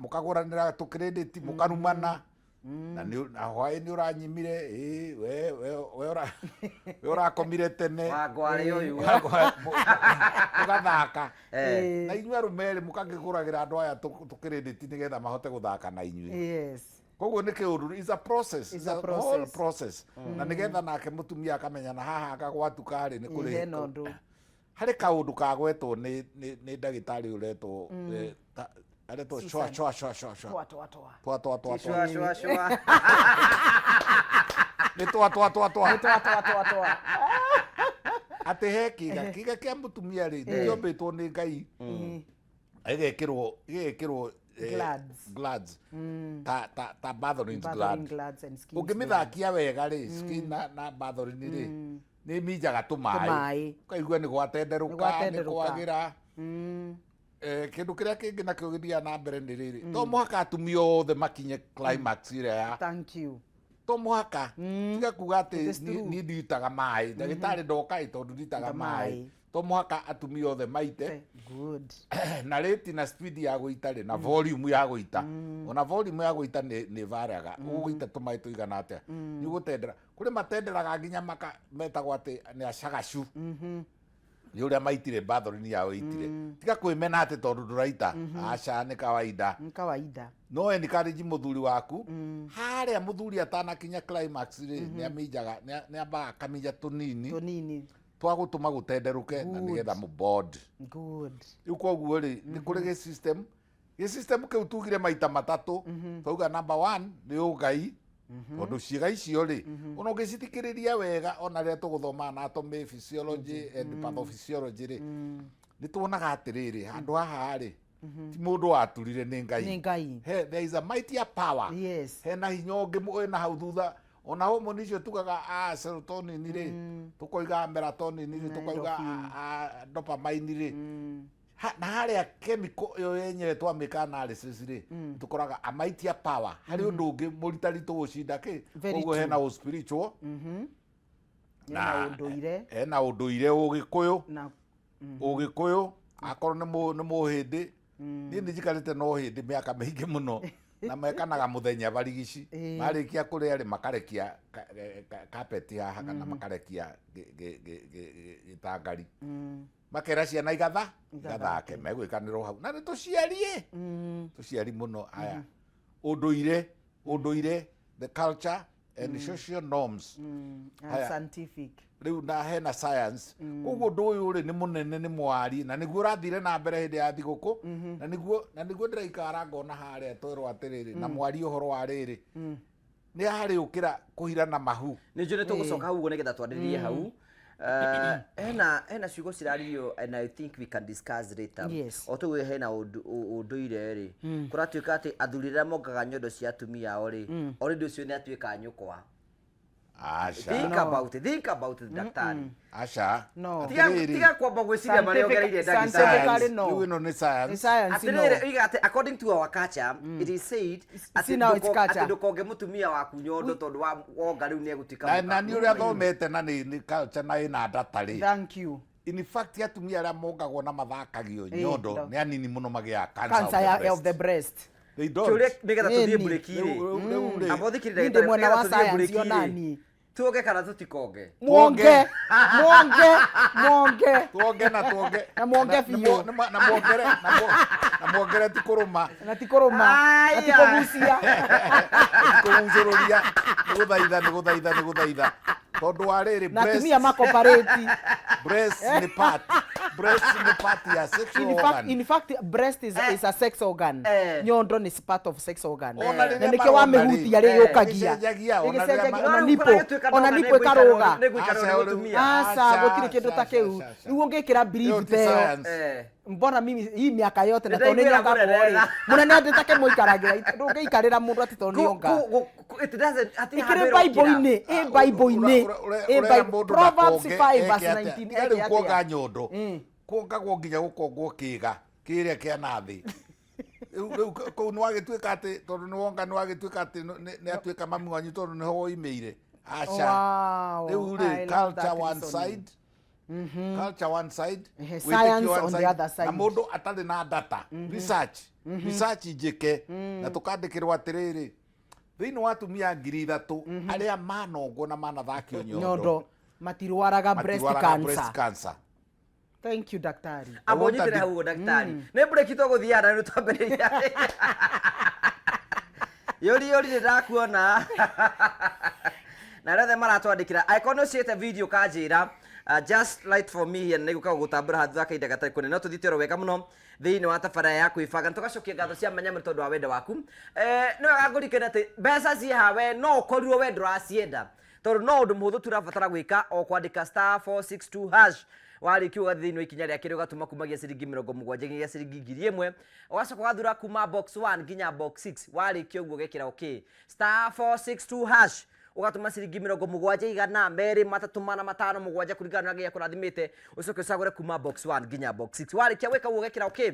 B: mũkagũranĩra tũ credit, mũkarumana, na nĩ na hwaĩ nĩ ũranyimire, ĩ we ũrakomire tene.
A: Wangwarĩ ũyũ.
B: Mũgathaka na inyuĩ arũme rĩ, mũkakĩgũragĩra andũ aya tũ credit nĩgetha mahote gũthaka na inyuĩ. Koguo nĩ kĩũndũ, is a process.
C: It's
B: It's
C: a
B: a whole
C: process.
B: process, na nĩgetha nake mũtumia akamenya na haha akagwatuka rĩ, nĩ kũrĩ
C: Hena ũndũ.
B: Harĩ kaũndũ kagwetwo nĩ ndagĩtarĩ ũretwo aretwo shwa shwa shwa shwa shwa.
C: Twa twa twa.
B: Twa twa twa twa.
A: Shwa shwa shwa.
B: Nĩ twa twa twa twa.
C: Twa twa twa twa.
B: Atĩ he kĩga kĩa mũtumia rĩ, nĩkĩombĩtwo nĩ Ngai, ĩgekĩrwo
C: Glands.
B: Glands ta Bartholin's
C: Bartholin
B: gland.
C: Glands and skin.
B: Ũngĩmĩthakia wega rĩ, skin na Bartholin rĩ, nĩ minjaga tũmaĩ.
C: Tũmaĩ.
B: Ũkaigua nĩ gwatenderũka.
C: Nĩ
B: Nĩ
C: gwatenderũka.
B: kwagĩra. Kĩndũ kĩrĩa kĩngĩ nakĩo gĩthiaga na mbere nĩ rĩrĩ, to mũhaka atumia othe makinye climax ĩrĩa ya
C: Thank you.
B: To mũhaka. Tiga kuga atĩ
C: It is true.
B: Niĩ nditaga maĩ, ndagĩtarĩ ndoka ĩ tondũ nditaga
C: Ndita
B: maĩ.
C: maĩ.
B: To mũhaka atumia othe maite.
C: Good.
B: Na rate na speed ya gũita rĩ, na volume ya gũita, ona volume ya gũita nĩ variaga. Ũgũita tũmaĩ tũigana atĩa nĩ ũgũtendera. Kũrĩ matenderaga nginya maka metagwo atĩ nĩ acagacu nĩ ũrĩa maitire, Bartholin yao ĩitire. Tiga kwĩmena atĩ tondũ ndũraita, aca, nĩ kawaida.
C: Nĩ kawaida.
B: No encourage mũthuri waku. Harĩa mũthuri atanakinya climax rĩ, nĩ aminjaga, nĩ ambaga akaminja tũnini.
C: Tũnini.
B: Twa gũtũma gũtenderũke na nĩgetha mũ bond.
C: Good.
B: Rĩu koguo rĩ, nĩ kũrĩ gĩ system kĩu tugire maita matatũ. Twauga number one nĩ ũngai, tondũ ciĩga icio rĩ, ona ũngĩcithikĩrĩria wega, ona rĩrĩa tũgũthoma anatomy, physiology and pathophysiology rĩ, nĩ tuonaga atĩrĩrĩ, handũ haha rĩ, ti mũndũ waturire, nĩ Ngai.
C: Nĩ Ngai.
B: He, there is a mightier power. Hena hinya ũngĩ wĩna hau thutha. Ona hormone icio tugaga a serotonin rĩ, tũkoiga melatonin rĩ, tũkoiga a dopamine rĩ, na harĩa chemical ĩyo yenyewe twamĩka analysis rĩ, tũkoraga a mightier power, harĩ ũndũ ũngĩ mũritaritũ gũcinda kĩ.
C: Very
B: Koguo
C: true.
B: hena ũ spiritual.
C: Hena ũndũire.
B: Hena ũndũire, ũgĩkũyũ.
C: Na
B: Ũgĩkũyũ akorwo nĩ mũhĩndĩ, niĩ nĩ njikarĩte na ũhĩndĩ mĩaka mĩingĩ mũno. Na mekanaga muthenya barigici. Marikia kuria ri makarekia carpet haha kana makarekia gitangari. Makera ciana igatha igathake megwikanirwo hau na nĩ tũciarie tũciari mũno aya ũndũire ũndũire the culture and social norms
C: And
B: Haya.
C: scientific.
B: Rĩu na hena science koguo ũndũ ũyũ rĩ nĩ mũnene nĩ mwari na nĩguo ũrathire na mbere hĩndĩ ya thigũkũ na nĩguo ndĩraikara ngona harĩa twerwo atĩrĩrĩ na mwari ũhoro wa rĩrĩ nĩ harĩ ũkĩra kũhira na mahu.
A: Nĩ njũĩ nĩ tũgũcoka hau ũguo nĩgetha twarĩrĩrie hau. Hena ciugo ciraririo and I think we can discuss later.
C: Yes.
A: O tuge hena ũndũire rĩ kũratuĩka atĩ athuri arĩa mongaga nyondo cia atumia ao rĩ already ũcio nĩ atuĩka nyũkwa.
B: Aca.
A: Think about it, think about it, daktari.
B: Aca.
C: No.
A: Tiga
B: Atĩrĩrĩ,
A: tiga kwamba gwĩciria marĩa ũgereire ndagĩtarĩ.
C: Scientifically, no.
B: Rĩu ĩno nĩ science.
C: Nĩ science, no.
A: Atĩrĩrĩ, oiga atĩ according to our culture it is said atĩ
C: See now it's culture.
A: atĩ ndũkonge mũtumia waku nyondo tondũ wa wonga rĩu nĩ egũtuĩka
B: Na
A: mũka.
B: na nĩ ũrĩa thomete na nĩ culture na ĩna data rĩ.
C: Thank you.
B: In fact atumia arĩa mongagwo na mathakagio nyondo
C: no.
B: nĩ anini mũno magĩaga cancer
C: Cancer
B: of the
C: of the
B: breast.
C: breast.
B: They don't.
A: Kĩũria nĩgetha tũthiĩ
C: Nĩni.
A: break rĩ.
B: Rĩu rĩ,
A: Amba ũthikĩrĩrie
C: Niĩ ndĩ
A: ndagĩtarĩ,
C: mwena
A: nĩgetha
C: wa
A: tũthiĩ
C: science
A: break rĩ.
C: onani.
A: Tuonge kana tũtikonge?
C: Mwonge, mwonge, mwonge.
B: Tuonge na tuonge.
C: Na mwonge biũ.
B: Na mwongere na mwongere ti kũrũma.
C: Na ti kũrũma, na ti
A: Aya.
C: kũgucia.
B: Ti kũgucũrũria. Nĩ gũthaitha nĩ gũthaitha nĩ gũthaitha. Tondũ wa rĩrĩ
C: Na
B: breast
C: atumia makoparĩti.
B: breast nĩ part breast nĩ part ya sexual
C: In fact,
B: organ.
C: in fact, breast is a sex organ. Nyondo is part of sex organ.
B: Ona
C: Na
B: rĩrĩa
C: nĩkĩo
B: marona rĩ,
C: wamĩhutia rĩ yũkagia.
B: ĩgĩcenjagia, ona rĩrĩa
C: Ĩgĩcenjagia, ona
A: No, rĩu
C: nipple,
A: kũragĩtuĩka
C: ona
A: ndona
C: nipple ĩkarũga.
A: nĩ gũikarwo nĩ
B: Aca, rĩu-
A: mũtumia.
C: Aca,
B: Aca,
C: gũtirĩ kĩndũ ta
B: aca,
C: kĩu.
B: aca, aca.
C: Rĩu ũngĩkĩra
B: Ĩyo
C: brief
B: ti
C: ta ĩyo.
B: science.
C: Mbona mimi hii miaka yote na tondũ nĩ
A: Nĩndaiguĩra
C: nyongagwo rĩ
A: mũnene.
C: mũnene andĩ take mũikaragĩra ndũngĩikarĩra mũndũ atĩ tondũ nĩ onga.
A: It doesn't hatirĩ
C: Ĩkĩrĩ
A: handũ ĩrokĩra.
C: Bible-inĩ, ĩ Bible-inĩ, ĩ
B: Ũrera
C: Bible-
B: mũndũ
C: Proverbs
B: ndakonge,
C: 5 verse
B: eke atĩa?
C: 19,
B: Tiga rĩu
C: eke
B: kuonga
C: atĩa?
B: nyondo kuongagwo nginya gũkongwo kĩga kĩrĩa kĩa nathĩ rĩu kũu nĩ wagĩtuĩka atĩ tondũ nĩ wonga nĩ wagĩtuĩka atĩ nĩ atuĩka mami wanyu tondũ nĩho woimĩire. Aca.
C: Wow,
B: Rĩu
C: I
B: rĩ
C: love
B: culture
C: that
B: one
C: reasoning.
B: side, culture one side,
C: Ehe,
B: wĩtĩkio
C: science
B: one
C: on the
B: side,
C: other side.
B: Na mũndũ atarĩ na data research research njĩke na tũkandĩkĩrwo atĩrĩrĩ thĩinĩ wa atumia 3,000 arĩa manongwo na manathakio nyondo
C: Nyondo matirwaraga breast
B: matirwaraga breast
C: cancer.
B: cancer.
C: Thank you, daktari.
A: Amba
B: I want a
A: ũnyitĩre hau ũguo ndagĩtarĩ. Nĩ break tũgũthiaga na rĩu twambĩrĩria. Yũri yũri nĩ ndakuona. Na arĩa othe maratwandĩkĩra angĩkorwo nĩ ũciĩte video kanjĩra just light for me here nĩ gũka gũgũtambũra handũ ha kahinda gatarĩ kũnene no tũthiĩte oro wega mũno thĩinĩ wa tabarĩra ya kwĩbanga na tũgacokia ngatho cia mwanya mũno tondũ wa wendo waku. Nĩ wega ngũririkane atĩ mbeca ciĩ haha we no ũkorirwo we ndũracienda tondũ no ũndũ mũhũthũ tu ũrabatara gwĩka o kwandĩka star 462 hash warĩkia ũgathiĩ thĩinĩ wa ikinya rĩa kerĩ ũgatũma kumagia ciringi 70 nginya ciringi 1,000 ũgacoka ũgathura kuma box 1 nginya box 6 warĩkia ũguo ũgekĩra okay star 462 hash ũgatũma ciringi 70 100 2 3 4 5 7 kũringana na gĩa kũrathimĩte ũcoke ũcagũre kuma box 1 nginya box 6 warĩkia gwĩka ũguo ũgekĩra okay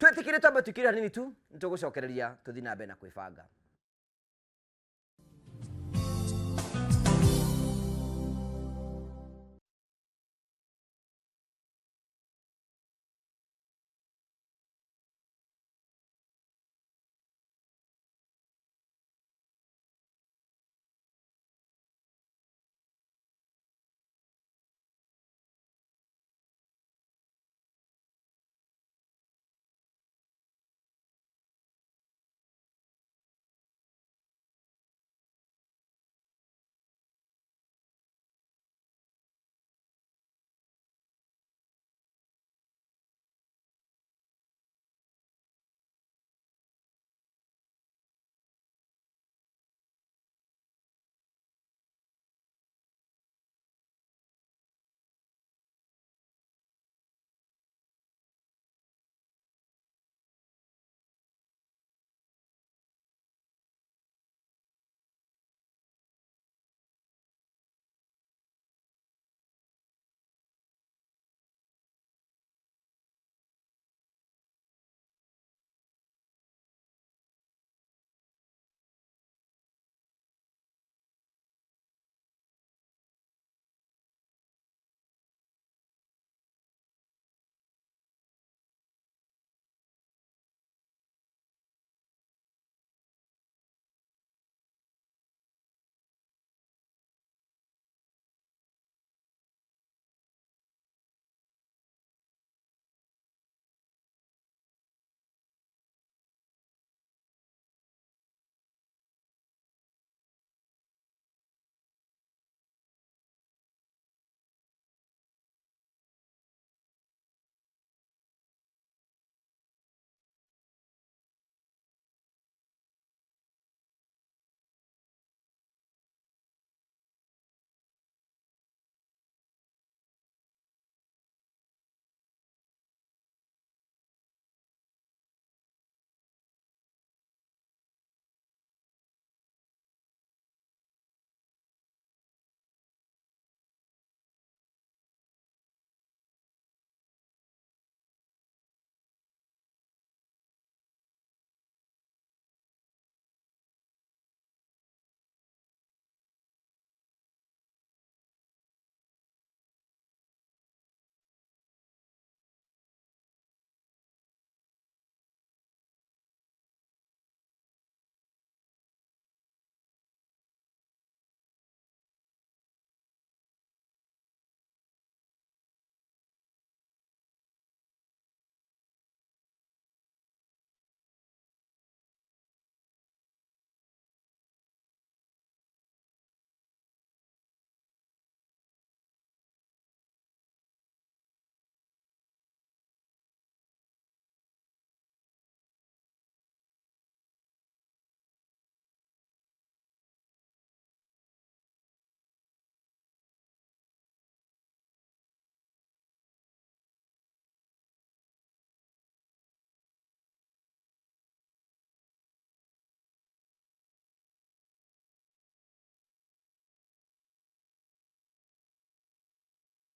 A: twĩtĩkĩre twambe tũikĩre hanini tu nĩtũgũcokereria tũthiĩ na mbere na kwĩbanga.